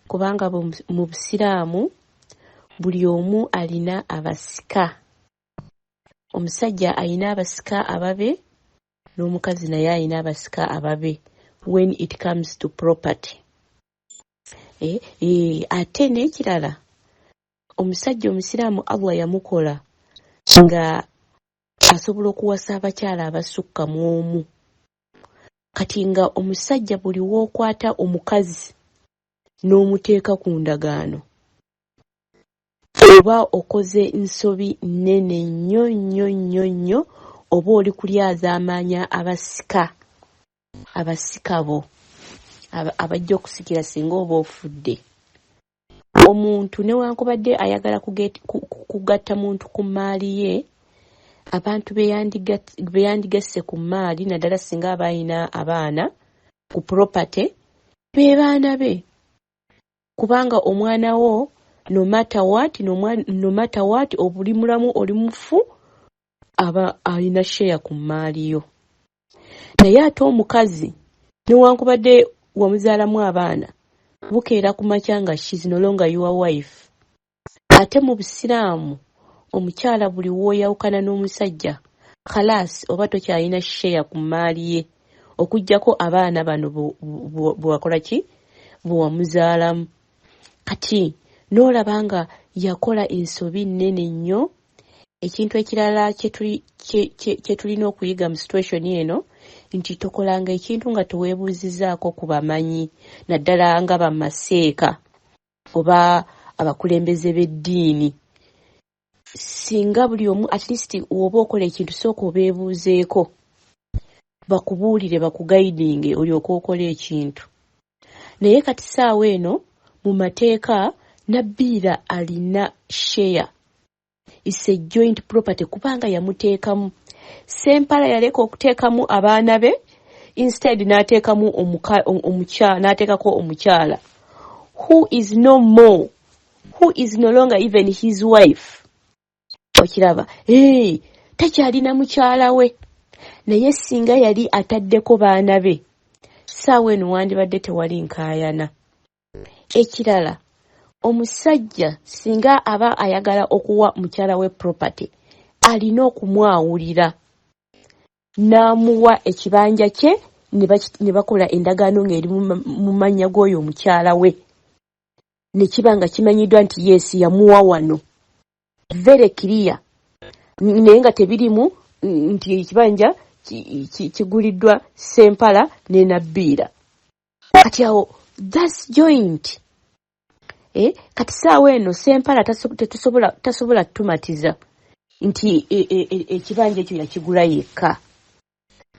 kubanga mu busiraamu buli omu alina abasika. Omusajja alina abasika ababe n'omukazi naye alina abasika ababe when it comes to property. Ate n'ekirala omusajja omusiraamu Allah yamukola nga asobola okuwasa abakyala abasukka mu omu. Kati nga omusajja buli w'okwata omukazi n'omuteeka ku ndagaano oba okoze nsobi nnene nnyo nnyo nnyo nnyo oba oli kulyazaamaanya abasika bo abajja okusikira singa oba ofudde. Omuntu newankubadde ayagala kugatta muntu ku mmaali ye, abantu be yandigasse ku mmaali naddala singa aba alina abaana ku property be baana be. Kubanga omwana wo no matter what, no matter what oli mulamu oli mufu aba alina share ku mmaali yo. Naye ate omukazi newankubadde wamuzaalamu abaana bukeera ku makya nga she's no longer your wife. Ate mu busiraamu omukyala buli w'oyawukana n'omusajja khalas oba tokyalina share ku mmaali ye okuggyako abaana bano bwe wakola ki bwe wamuzaalamu. Kati n'olaba nga yakola ensobi nnene nnyo. Ekintu ekirala kye tulina okuyiga mu situation eno nti tokolanga ekintu nga teweebuuzizzaako ku bamanyi naddala nga bamaseeka oba abakulembeze b'eddiini. Singa buli omu at least w'oba okola ekintu sooka obeebuuzeeko bakubuulire bakuguidinge olyoke okole ekintu. Naye kati ssaawa eno mu mateeka Nabbiira alina share, it's a joint property kubanga yamuteekamu. Ssempala yaleka okuteekamu abaana be instead n'ateekamu n'ateekako omukyala who is no more, who is no longer even his wife. Okiraba, hey, takyalina mukyala we. Naye singa yali ataddeko baana be ssaawa eno wandibadde tewali nkaayana. Ekirala omusajja singa aba ayagala okuwa mukyala we property alina okumwawulira n'amuwa ekibanja kye ne bakola endagaano ng'eri mu mannya g'oyo omukyala we ne kiba nga kimanyiddwa nti yes yamuwa wano very clear, naye nga tebirimu nti ekibanja kiguliddwa Ssempala ne Nabbiira. Kati awo that's joint. Kati ssaawa eno Ssempala tasobola tumatiza nti ekibanja ekyo yakigula yekka.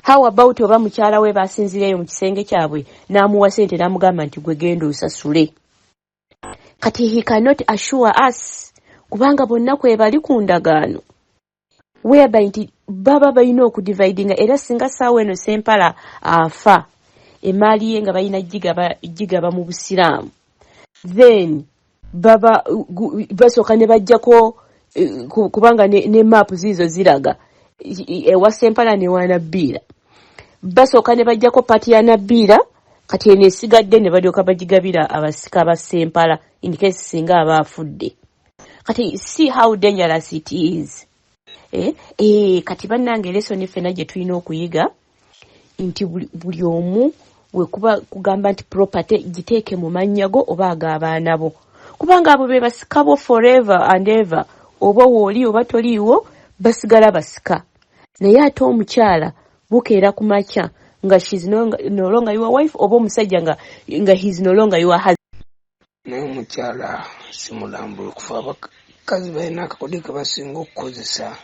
How about oba mukyala we basinzireyo mu kisenge kyabwe n'amuwa sente n'amugamba nti gwe genda osasule. Kati he cannot assure us kubanga bonna kwe bali ku ndagaano whereby nti baba balina okudividinga. Era singa ssaawa eno Sempala afa, emaali ye nga balina gigaba mu Busiraamu, then baba basooka ne bajjako kubanga ne maapu ziizo ziraga ewa Sempala ne wa Nabbiira. Basooka ne bajjako part ya Nabbiira, kati eno esigadde ne balyoka bagigabira abasika ba Sempala in case singa aba afudde. Kati see how dangerous it is, eh? Kati bannange, lesson ffenna gye tulina okuyiga nti buli omu wekuba kugamba nti property giteeke mu mannya go oba ag'abaana bo, kubanga abo be basika bo forever and ever. Oba wooli oba toliiwo, basigala basika. Naye ate omukyala bukeera ku makya nga she's no longer your wife, oba omusajja nga he's no longer your husband. Naye omukyala si mulambulukufu. Abakazi balina akakodyo ke basinga okukozesa,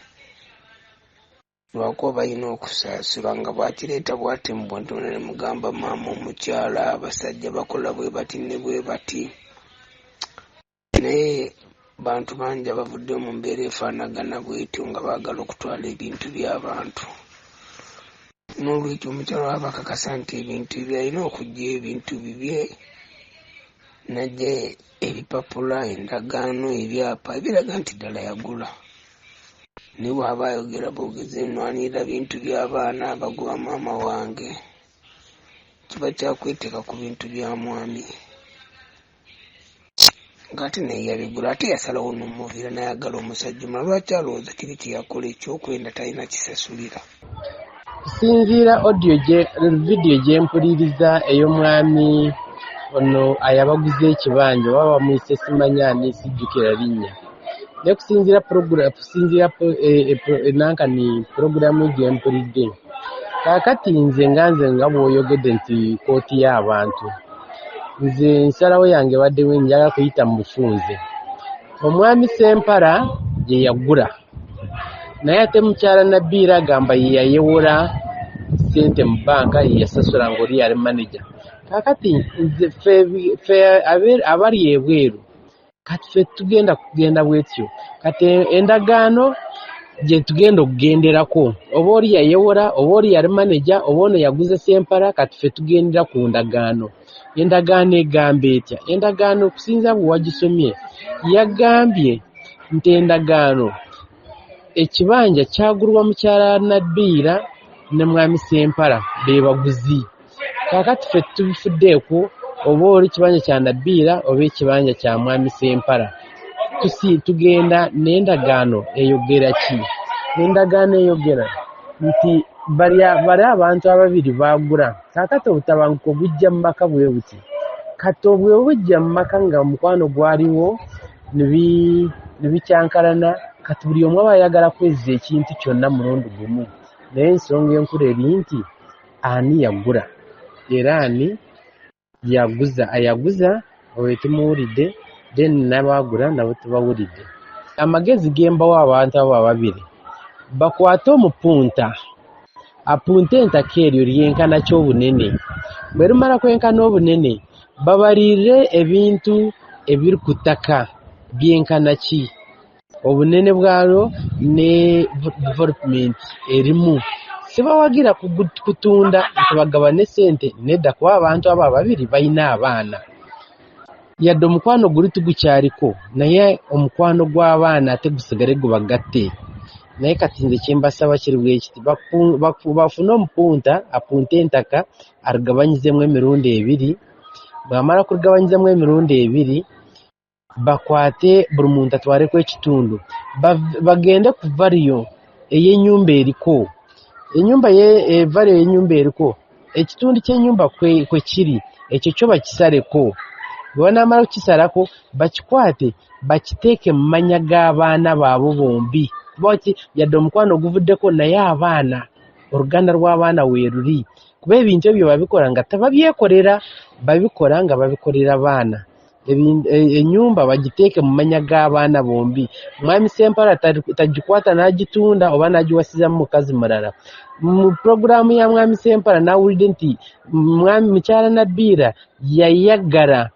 lwakuba balina okusaasirwa nga bwakireeta bwati mubwantu ne mugamba, "Maama omukyala, abasajja bakola bwe bati ne bwe bati." Naye bantu bangi abavudde mu mbeera efaanagana bwetyo nga baagala okutwala ebintu by'abantu. N'olwekyo omukyala waba akakasa nti ebintu bye, alina okujja ebintu bibye, najja ebipapula, endagaano, ebyapa ebiraga nti ddala yagula. Naye bw'aba ayogera bwogezi, "Nwanirira bintu by'abaana, bagoba maama wange," kiba kyakweteeka ku bintu bya mwami ng'ate naye yabigula. Ate yasalawo n'omuviira n'ayagala omusajja omulala. Lwaki alowooza kiri kye yakola ekyokwenda talina kisasulira? Kusinziira audio gye, video gye mpuliriza ey'omwami ono ayabaguza ekibanja, oba bamuyise simanya ani, sijjukira linnya, naye kusinziira program, kusinziira nankani puroguramu gye mpulidde kaakati, nze nga nze nga bw'oyogedde nti kooti y'abantu, nze nsalawo yange badde njagala kuyita mu bufunze. Omwami Sempala ye yagula, naye ate mukyala Nabbiira agamba ye yayewola ssente mu banka, ye yasasula ng'oli yali manager. Kaakati nze ffe abali ebweru, kati ffe tugenda kugenda bwetyo. Kati endagaano gye tugenda okugenderako, oba oli yayewola, oba oli yali manager, oba ono yaguze Sempala, kati ffe tugendera ku ndagaano. Endagaano egamba etya? Endagaano okusinziira bwe wagisomye, yagambye nti endagaano ekibanja kyagulwa mukyala Nabbiira ne mwami Sempala, be baguzi. Kaakati ffe tubifuddeeko oba oli kibanja kya Nabbiira oba ekibanja kya mwami Sempala, tusi tugenda n'endagaano eyogera ki? Endagaano eyogera nti bali abantu ababiri baagula. Kaakati obutabanguko bujja mu maka bwe buti. Kati bwe bujja mu maka nga omukwano gwaliwo ne bikyankalana, kati buli omu aba ayagala kwezza ekintu kyonna mulundi gumu. Naye ensonga enkulu eri nti ani yagula era ani yaguza? Ayaguza oyo tumuwulidde, then n'abaagula nabo tubawulidde. Amagezi ge mbawa abantu abo ababiri, bakwate omupunta, apunte ettaka eryo lyenkana ki obunene. Bwe limala kwenkana obunene, babalirire ebintu ebiri ku ttaka byenkana ki obunene bwalyo ne development erimu. Sibawagira kutunda nti bagabane sente, nedda, kuba abantu abo ababiri balina abaana. Yadde omukwano guli tugukyaliko, naye omukwano gw'abaana ate gusigale gubagatte. Naye kati nze kyembasaba kiri bwe kiti: bafune omupunta, apunte ettaka, aligabanyizemu emirundi ebiri. Bw'amala kuligabanyizamu emirundi ebiri, bakwate buli muntu atwaleko ekitundu, bagende ku value ey'ennyumba eriko, ennyumba ye value ey'ennyumba eriko, ekitundu ky'ennyumba kwe kiri, ekyo kyo bakisaleko. Bwe banaamala okukisalako, bakikwate bakiteeke mu mannya g'abaana baabwe bombi, kuba ki yadde omukwano guvuddeko, naye abaana, oluganda lw'abaana weeruli, kuba ebintu ebyo babikola nga tebabyekolera, babikola nga babikolera baana. Ennyumba bagiteeke mu mannya g'abaana bombi. Mwami Ssempala tagikwata n'agitunda oba n'agiwasiza mu mukazi mulala. Mu pulogulaamu ya Mwami Ssempala nawulidde nti mwami mukyala Nabiira yayagala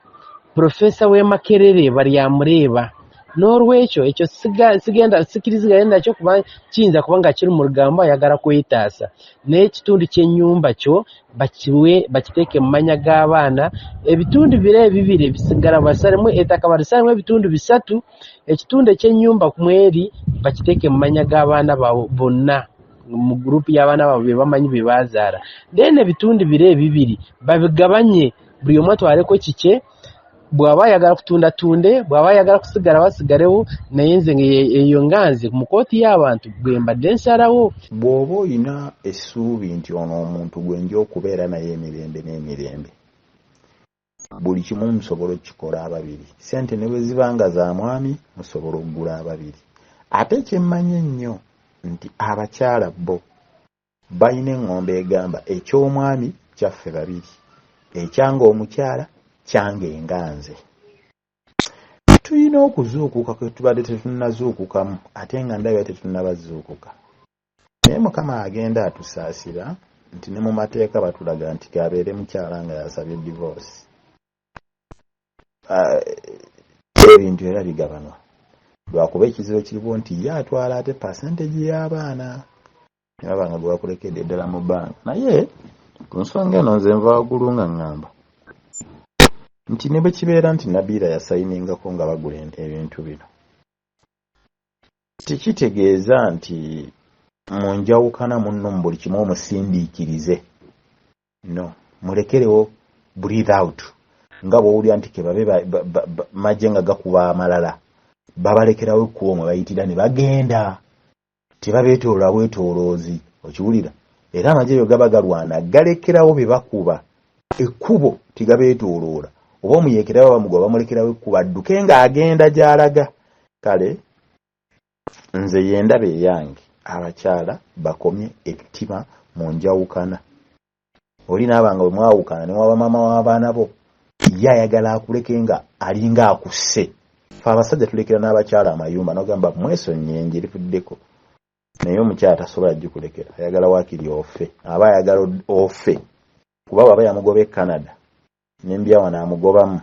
Profesa w'e Makerere Baryamureeba. N'olwekyo ekyo sigenda sikiriziganya nakyo kuba kiyinza kuba nga kiri mu lugambo ayagala kwetaasa. Naye ekitundu ky'ennyumba kyo bakiwe bakiteeke mu mannya g'abaana, ebitundu bira ebibiri ebisigala basalemu ettaka balisalemu ebitundu bisatu, ekitundu eky'ennyumba mweri bakiteeke mu mannya g'abaana baabwe bonna mu gurupu y'abaana baabwe be bamanyi be baazaala. Then ebitundu bira ebibiri babigabanye buli omu atwaleko kikye, bw'aba ayagala kutunda atunde, bw'aba ayagala kusigalawo asigalewo, naye nze eyo nga nze mu kkooti y'abantu bwe mbadde nsalawo. Bw'oba olina essuubi nti ono omuntu gwe nja okubeera naye emirembe n'emirembe, buli kimu musobola okukikola ababiri. Ssente ne bwe ziba nga za mwami musobola okugula ababiri. Ate kye mmanyi ennyo nti abakyala bo balina eŋŋombo egamba eky'omwami kyaffe babiri, ekyange omukyala kyange nga nze. Tulina okuzuukuka kwe tubadde tetunnazuukukamu ate nga ndabira tetunnabazuukuka. Naye Mukama agenda atusaasira nti ne mu mateeka batulaga nti k'abeere mukyala nga y'asabye divorce. Ebintu era bigabanwa. Lwakuba ekizibu ekiriwo nti ye atwala ate percentage y'abaana. Ne baba nga gwe bakulekedde ddala mu bbanga. Naye ku nsonga eno nze nva waggulu nga ŋŋamba nti ne bwe kibeera nti Nabilah yasayiningako nga bagula ebintu bino, tekitegeeza nti mu njawukana munno mu buli kimu omusindiikirize. No, mulekerewo breathe out nga bw'owulira nti ke babe magye nga gakuba amalala, babalekerawo ekkubo mwe bayitira ne bagenda. Tebabeetooloola bwetooloozi, okiwulira? Era amagye bwe gaba galwana galekerawo be bakuba ekkubo, tegabeetooloola. Oba omuyeekera baba bamugoba bamulekerawo ekkubo adduke ng'agenda gy'alaga. Kale nze y'endaba eyange, abakyala bakomye ettima mu njawukana. Oli n'aba nga bwe mwawukana ne waba maama w'abaana bo, ye ayagala akuleke nga alinga akusse. Ffe abasajja tulekera n'abakyala amayumba n'ogamba mwesonyiye njirivuddeko. Naye omukyala tasobola gikulekera, ayagala waakiri ofe. Aba ayagala ofe kuba bw'aba yamugoba e Canada ne mbya wano amugobamu.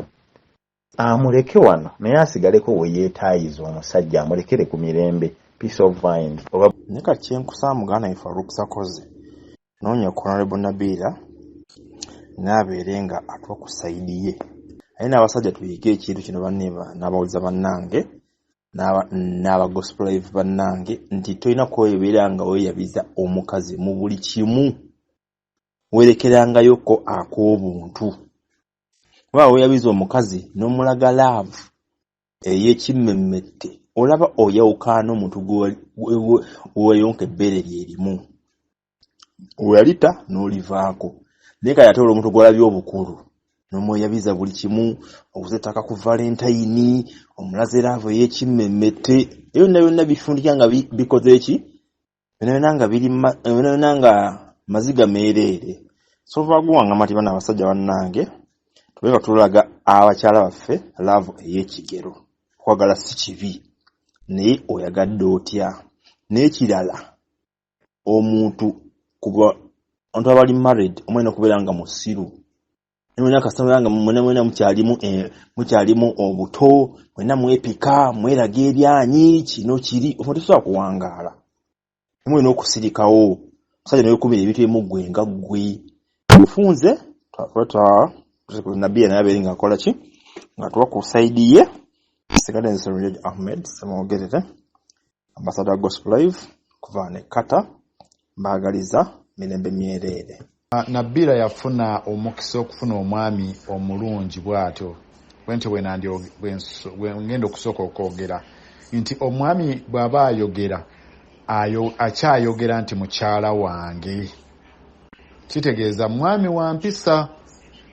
Amuleke wano naye asigaleko we yeetaayiza omusajja amulekere ku mirembe, peace of mind. Oba. Naye kati kyenkusaba muganda wange Farouk Sakozi noonya ku Honorable Nabilah naye abeere nga atuwa ku side ye. Aye n'abasajja tuyige ekintu kino banne n'abawuliza bannange n'aba gospel live bannange nti tolina kwebeera nga weeyabiza omukazi mu buli kimu, weerekerangayoko ak'obuntu. Kuba weeyabiza omukazi n'omulaga laavu ey'ekimmemmette olaba oyawukana n'omuntu gwe weyonka ebbeere lye limu. Weyalita n'olivaako. Naye kati ate olw'omuntu gw'olabye obukulu n'omweyabiza buli kimu, oguze ettaka ku Valentayini, omulaze laavu ey'ekimmemmette, ebyo byonna byonna bifundikira nga bikoze ki? Byonna byonna nga biri byonna byonna nga maziga meereere. So vaguwangama nti bano abasajja bannange tube nga tulaga abakyala baffe laavu ey'ekigero. Okwagala si kibi naye oyagadde otya? N'ekirala omuntu kuba abantu abali married omu alina okubeera nga musiru mwena kasita nga mwena mwena mukyalimu mukyalimu obuto mwena mwepika mweraga ebyanyi kino kiri omuntu tesobola kuwangaala mulina okusirikawo omusajja newekumira ebintu ebimu ggwe nga ggwe bufunze nabbiya naye abeere nga akola ki nga tuwa ku sayidi ye. Sigadde nze Sserunjogi Ahmed Ssemwogerere, ambassador wa Gospel Live kuva ne Qatar, mbaagaliza mirembe myereere. Nabila yafuna omukisa okufuna omwami omulungi bwatyo bwentyo bwengenda okusooka okwogera nti omwami bwaba ayogera akyayogera nti mukyala wange kitegeeza mwami wa mpisa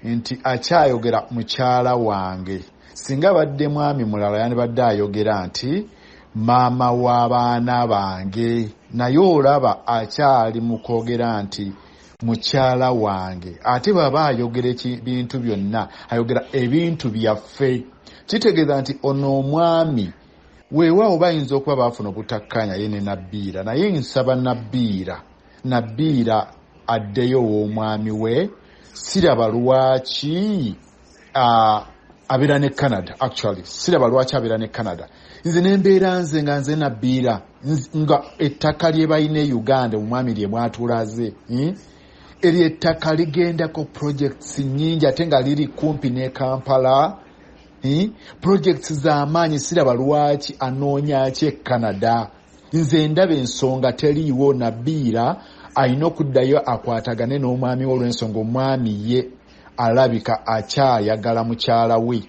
nti akyayogera mukyala wange singa abadde mwami mulala yandibadde ayogera nti maama w'abaana bange naye olaba akyali mu kwogera nti Mukyala wange. Ate bw'aba ayogera ebintu byonna, ayogera ebintu byaffe. Kitegeeza nti ono omwami weewaawo bayinza okuba baafuna obutakkaanya ye ne Nabbiira, naye nsaba Nabbiira, Nabbiira addeyo ow'omwami we. Siraba lwaki abeera ne Canada. Actually, siraba lwaki abeera ne Canada. Nze ne mbeera nze nga nze Nabbiira, nga ettaka lye balina e Uganda, omwami lye mwatulaze, Eryo ettaka ligendako projects nnyingi ate nga liri kumpi ne Kampala. Projects z'amaanyi, siraba lwaki anoonya ki e Canada. Nze ndaba ensonga teriiwo. Nabiira alina okuddayo akwatagane n'omwami we olw'ensonga omwami ye alabika akyayagala mukyala we,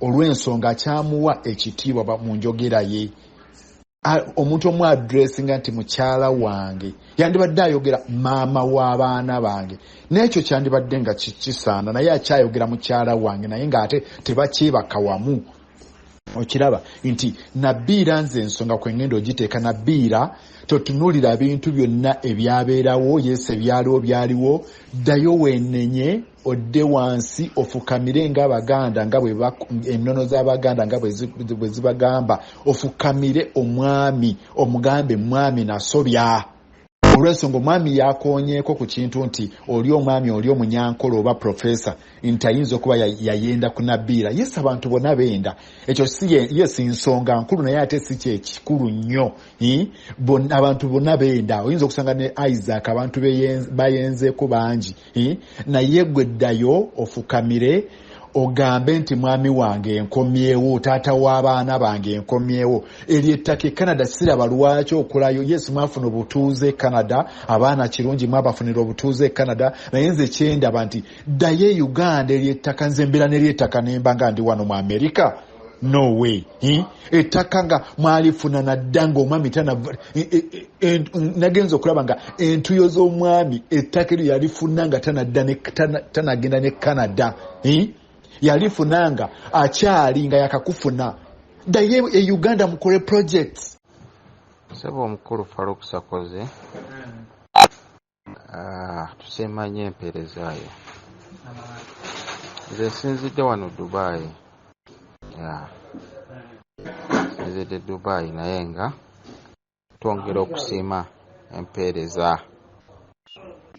olw'ensonga akyamuwa ekitiibwa mu njogera ye. Omuntu omu addressinga nti mukyala wange, yandibadde ayogera maama w'abaana bange, n'ekyo kyandibadde nga kisaana, naye akyayogera mukyala wange, naye ng'ate tebakyebaka wamu. Okiraba nti Nabiira, nze ensonga kwe ngenda ogiteeka, Nabiira totunuulira bintu byonna ebyabeerawo. Yes, ebyaliwo byaliwo. Ddayo weenenye, odde wansi ofukamire ng'Abaganda, nga bwe ennono z'Abaganda nga bwe zibagamba, ofukamire omwami omugambe, "Mwami, nasobya," olw'ensonga omwami yakoonyeeko ku kintu nti oli omwami oli omunyankole oba profesa, nti ayinza okuba yayenda ku Nabiira. Yes, abantu bonna benda, ekyo si yes nsonga nkulu, naye ate si kyekikulu nnyo. Abantu bonna benda, oyinza okusanga ne Isaac abantu bayenzeeko bangi, naye gwe ddayo ofukamire ogambe nti, "Mwami wange, nkomyewo. Taata w'abaana bange, nkomyewo." Eryo ettaka e Canada siraba lwaki okolayo. Yes, mwafuna obutuuze e Canada, abaana kirungi mwabafunira obutuuze e Canada, naye nze kyendaba nti ddayo e Uganda. Eryo ettaka, nze mbeera neryo ettaka nemba nga ndi wano mu America? No way. Ettaka nga mwalifuna nadda nga omwami tana. Nagenza okulaba nga entuyo z'omwami, ettaka eryo yalifuna nga tanadda tanagenda ne Canada. Yalifuna nga akyali, nga yakakufuna. Ddayo e Uganda mukole projects. Ssebo omukulu Faruk Sakoze, tusiima nnyo empeereza yo. Nze nsinzidde wano Dubai, yeah. Nsinzidde Dubai, naye nga twongera okusiima empeereza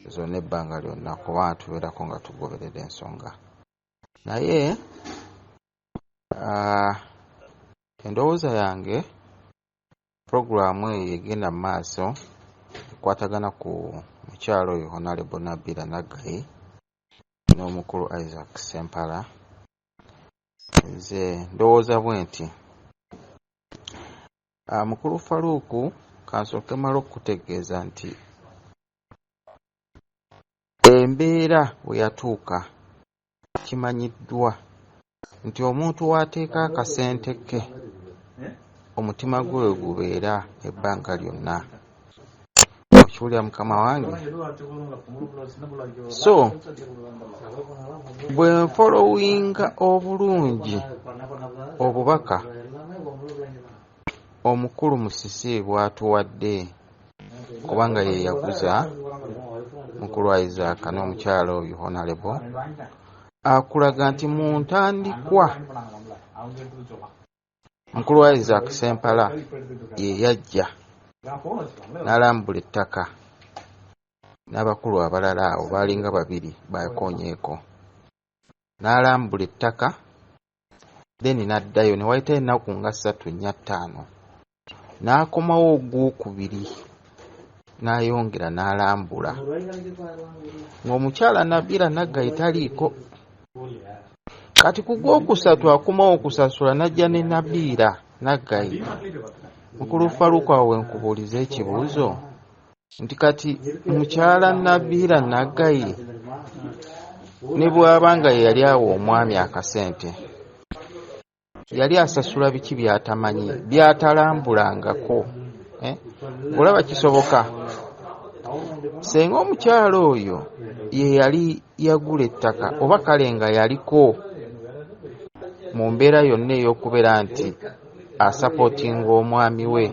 zonna ebbanga lyonna, kubanga tubeerako nga tugoberera ensonga. Naye endowooza yange, puroguraamu eyo egenda mu maaso ekwatagana ku mukyala oyo Honorable Nabila Naggayi n'omukulu Isaac Sempala, nze ndowooza bwe nti, mukulu Faruuku, kansooke mmale okukutegeeza nti embeera we yatuuka kimanyiddwa nti omuntu w'ateeka akasente ke, omutima gwe we gubeera ebbanga lyonna. Okiwulira, mukama wange? So bwe nfolowinga obulungi obubaka omukulu Musisi bw'atuwadde, kubanga ye yaguza mukulu Isaac n'omukyala oyo Honorable, akulaga nti mu ntandikwa mukulu Isaac Sempala ye yajja n'alambula ettaka n'abakulu abalala awo baalinga babiri bakonyeeko, n'alambula ettaka, then n'addayo ne wayitayo ennaku nga 3, 4, 5, n'akomawo ogwokubiri n'ayongera n'alambula ng'omukyala Nabira Naggayi taliiko. Kati ku gwokusatu akomawo okusasula n'ajja ne Nabiira Naggayi. Mukulu Faruku, awo wenkubuuliza ekibuuzo nti kati mukyala Nabiira Naggayi ne bw'aba nga ye yali awa omwami akasente, yali asasula biki by'atamanyi, by'atalambulangako? Olaba kisoboka senga omukyala oyo ye yali yagula ettaka, oba kale nga yaliko mu mbeera yonna ey'okubeera nti asapootinga omwami we.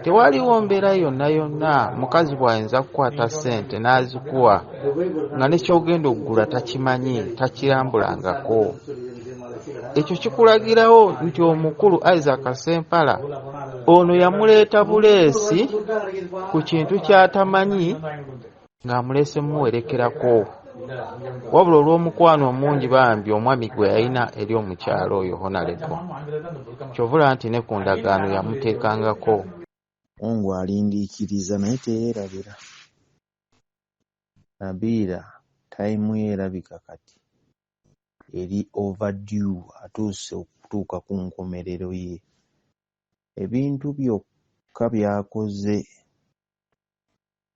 Tewaliwo mbeera yonna yonna mukazi bw'ayinza kukwata ssente n'azikuwa nga ne ky'ogenda okugula takimanyi, takirambulangako. Ekyo kikulagirawo nti omukulu Isaac Ssempala ono yamuleeta buleesi ku kintu ky'atamanyi ng'amuleese muwerekerako. Wabula olw'omukwano omungi bambi omwami gwe yalina eri omukyala oyo Honalebo, ky'ova olaba nti ne ku ndagaano yamuteekangako. Mungu alindiikiriza naye teyeerabira. Nabilah tayimu ye erabika kati eri overdue atuuse okutuuka ku nkomerero ye. Ebintu byokka by'akoze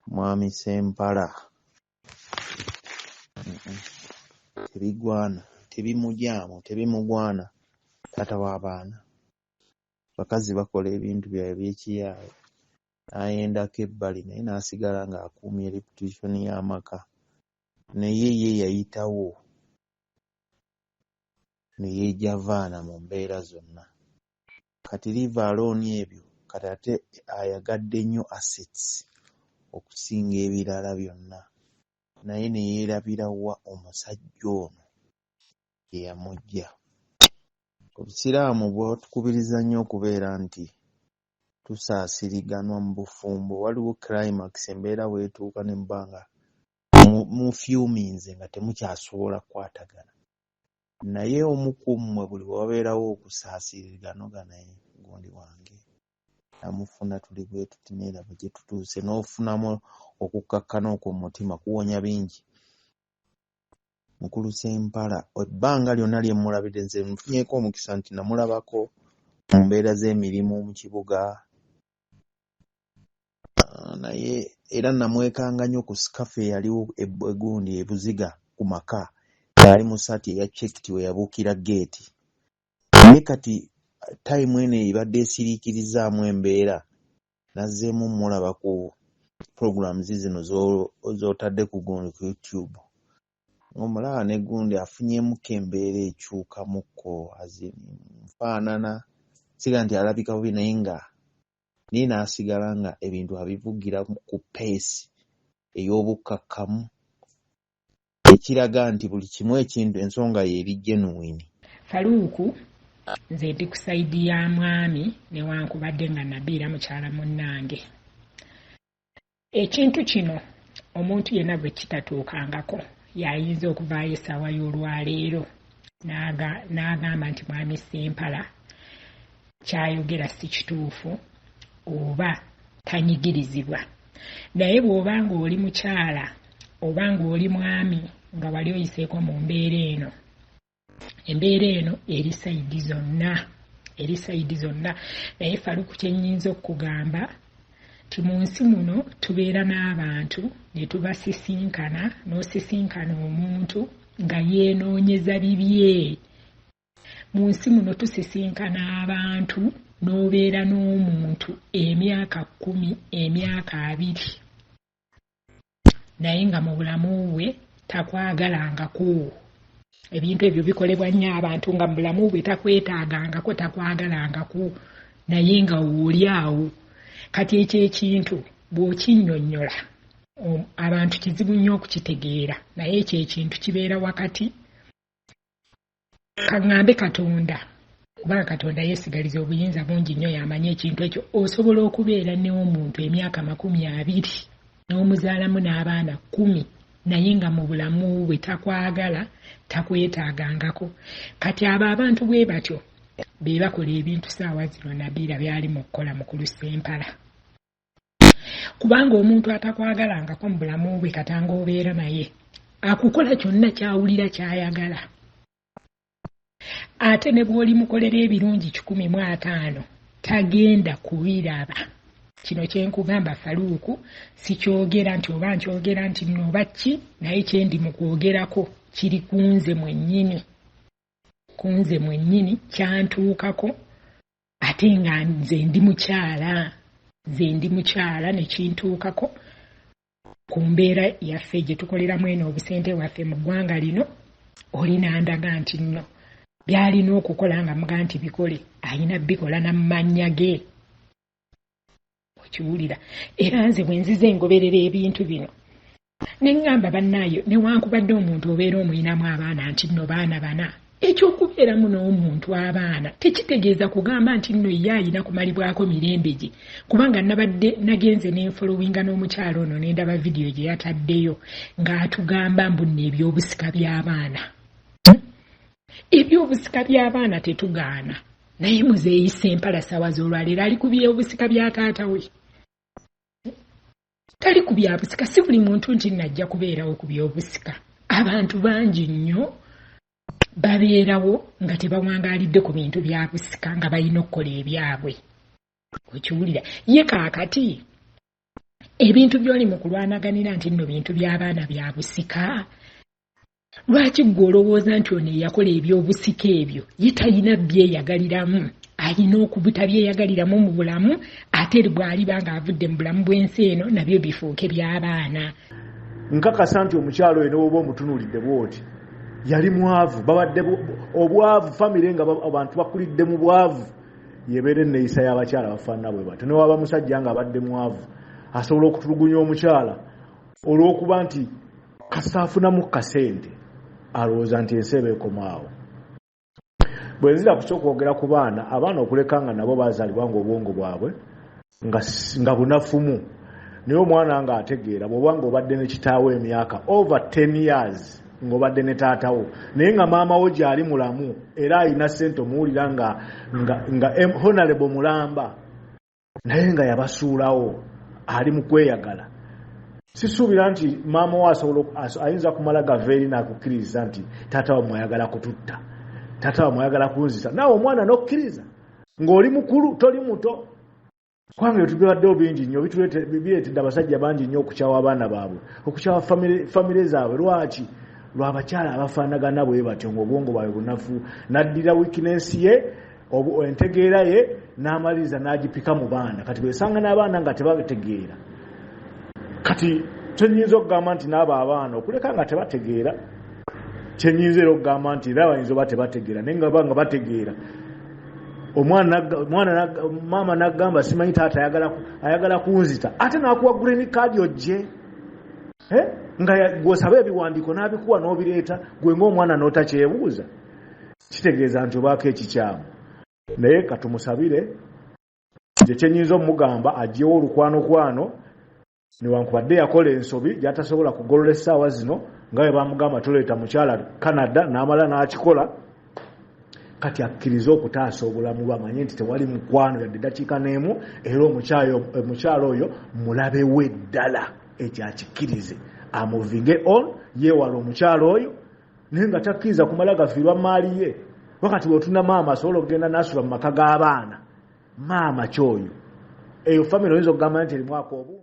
Mwami Ssempala tebigwana, tebimugyamu, tebimugwana taata w'abaana. Bakazi bakola ebintu byabwe eby'ekiyaaye n'ayendako ebbali naye n'asigala ng'akuumye reputation y'amaka naye ye yayitawo ne yeejavaana mu mbeera zonna. Kati leave alone ebyo kati ate ayagadde nnyo assets okusinga ebirala byonna naye ne yeerabira wa omusajja ono gye yamuggya. Obusiraamu bwatukubiriza nnyo okubeera nti tusaasiriganwa mu bufumbo. Waliwo climax embeera w'etuuka ne muba nga mufyuminze nga temukyasobola kukwatagana. Naye omu ku mmwe buli we wabeerawo okusaasirigana oga naye gundi wange namufuna tuli bwe tuti naye laba gye tutuuse n'ofunamu okukkakkana okwo mu mutima kuwonya bingi. Mukulu Ssempala ebbanga lyonna lye mmulabidde nze nfunyeeko omukisa nti namulabako mu mbeera z'emirimu mu kibuga naye era namwekanga nnyo ku sikafu eyaliwo egundi e Buziga ku maka ng'ali mu ssaati eya checked we yabuukira ggeeti. Naye kati tayimu eno ebadde esiriikirizzaamu embeera nazzeemu mmulaba ku programs zino z'otadde ku gundi ku YouTube ng'omulaba ne gundi afunyeemukko embeera ekyukamukko as in nfaanana siga nti alabika bubi naye nga naye n'asigala nga ebintu abivugira ku pace ey'obukkakkamu ekiraga nti buli kimu ekintu ensonga ye eri genuine. Faluuku nze ndi ku sayidi ya mwami newankubadde nga Nabiira mukyala munnange. Ekintu kino omuntu yenna gwe kitatuukangako y'ayinza okuvaayo essaawa y'olwaleero n'agamba nti mwami Ssempala ky'ayogera si kituufu oba tanyigirizibwa. Naye bw'oba ng'oli mukyala oba ng'oli mwami nga wali oyiseeko mu mbeera eno, embeera eno eri sayidi zonna, eri sayidi zonna. Naye Faluku kye nnyinza okukugamba nti mu nsi muno tubeera n'abantu ne tubasisinkana, n'osisinkana omuntu nga yeenoonyeza bibye. Mu nsi muno tusisinkana abantu n'obeera n'omuntu emyaka kkumi, emyaka abiri naye nga mu bulamu bwe takwagalangako. Ebintu ebyo bikolebwa nnyo abantu nga mu bulamu bwe takwetaagangako, takwagalangako naye nga wooli awo. Kati ekyo ekintu bw'okinnyonnyola abantu kizibu nnyo okukitegeera naye ekyo ekintu kibeera wakati kaŋŋambe Katonda kubanga Katonda yeesigaliza obuyinza bungi nnyo y'amanyi ekintu ekyo. Osobola okubeera n'omuntu emyaka 20 n'omuzaalamu n'abaana 10 naye nga mu bulamu bwe takwagala, takwetaagangako. Kati abo abantu bwe batyo be bakola ebintu ssaawa zino Nabiira by'ali mu kukola mukulu Ssempala. Kubanga omuntu atakwagalangako mu bulamu bwe katanga obeera naye akukola kyonna ky'awulira ky'ayagala. Ate ne bw'olimukolera ebirungi 150 tagenda kubiraba. Kino kye nkugamba Faluuku sikyogera nti oba nkyogera nti nno oba ki naye kye ndi mu kwogerako kiri ku nze mwennyini. Ku nze mwennyini kyantuukako ate nga nze ndi mukyala, nze ndi mukyala ne kintuukako ku mbeera yaffe gye tukoleramu eno obusente bwaffe mu ggwanga lino oli n'andaga nti nno by'alina okukola nga muga nti bikole alina bikola na mu mannya ge. Okiwulira? Era nze bwe nzize ngoberera ebintu bino ne ŋŋamba bannaayo, newankubadde omuntu obeera omuyinamu abaana nti nno baana bana, ekyokubeeramu n'omuntu abaana tekitegeeza kugamba nti nno ye ayina kumalibwako mirembe gye. Kubanga nabadde nagenze nenfolowinga n'omukyalo ono ne ndaba vidiyo gye yataddeyo ng'atugamba mbu nno ebyobusika by'abaana. Ebyobusika by'abaana tetugaana, naye muzeeyi Ssempala ssaawa z'olwaleero ali ku byobusika bya taata we, tali ku byabusika. Si buli muntu nti najja kubeerawo ku byobusika. Abantu bangi nnyo babeerawo nga tebawangaalidde ku bintu bya busika, nga balina okukola ebyabwe. Okiwulira? Ye kaakati ebintu by'oli mu kulwanaganira nti nno bintu by'abaana bya busika, lwaki ggwe olowooza nti ono eyakola ebyobusika ebyo ye talina byeyagaliramu? Alina okubutabyeyagaliramu mu bulamu, ate bw'aliba ng'avudde mu bulamu bw'ensi eno nabyo bifuuke by'abaana. Nkakasa nti omukyalo oyo ne bw'oba omutunuulidde bw'oti yali mwavu, babadde obwavu, famire nga abantu bakulidde mu bwavu, yebeera enneeyisa y'abakyala bafaanana bwe batyo. Ne waba musajja ng'abadde mwavu asobola okutulugunya omukyala olw'okuba nti kasita afunamu kasente alowooza nti ensi eba ekomaawo. Bwe nzira ku ky'okwogera ku baana, abaana okuleka nga nabo baazaalibwa ng'obwongo bwabwe nga bunafumu, naye omwana ng'ategeera bw'oba ng'obadde ne kitaawo emyaka over 10 years ng'obadde ne taatawo, naye nga maama wo gy'ali mulamu era alina ssente, omuwulira nga honorable mulamba, naye nga yabasuulawo ali mu kweyagala. Sisuubira nti maama wo asobola ayinza kumala gava eri n'akukkiriza nti taata wammwe ayagala kututta, taata wammwe ayagala kunzita, naawe omwana n'okkiriza ng'oli mukulu toli muto. Kubanga ebitubaddewo bingi nnyo bireetedde abasajja bangi nnyo okukyawa abaana baabwe, okukyawa famire zaabwe. Lwaki? Lw'abakyala abafaanagana bwe batyo ng'obwongo bwabwe bunafu, n'addira weakness ye, entegeera ye n'amaliriza n'agipika mu baana. Kati bwesanga n'abaana nga tebategeera, kati kyenyinza okugamba nti n'abo abaana okuleka nga tebategeera, kyenyinza era okugamba nti era bayinza oba tebategeera, naye nga banga bategeera. Omwana maama n'agamba simanyi taata ayagala kunzita, ate n'akuwa green card ojje nga gw'osaba ebiwandiiko n'abikuwa n'obireeta, gwe ng'omwana n'otakyebuuza, kitegeeza nti obaako ekikyamu. Naye katumusabire, nze kyenyinza omugamba aggyewo olukwanokwano, newankubadde yakola ensobi gy'atasobola kugolola essaawa zino, nga bwe bamugamba toleeta mukyala Canada n'amala n'akikola. Kati akkirize okutaasa obulamu, bamanye nti tewali mukwano yadde eddakiika n'emu, era omukyala oyo mulabe we ddala, ekyo akikkirize, amuvinge on, yeewala omukyala oyo, naye nga takkiriza kumala gafiirwa maali ye. Wakati bw'otunda maama asobola okugenda n'asula mu maka g'abaana, maama kyoyo eyo famire oyinza okugamba nti erimu ak'obuntu.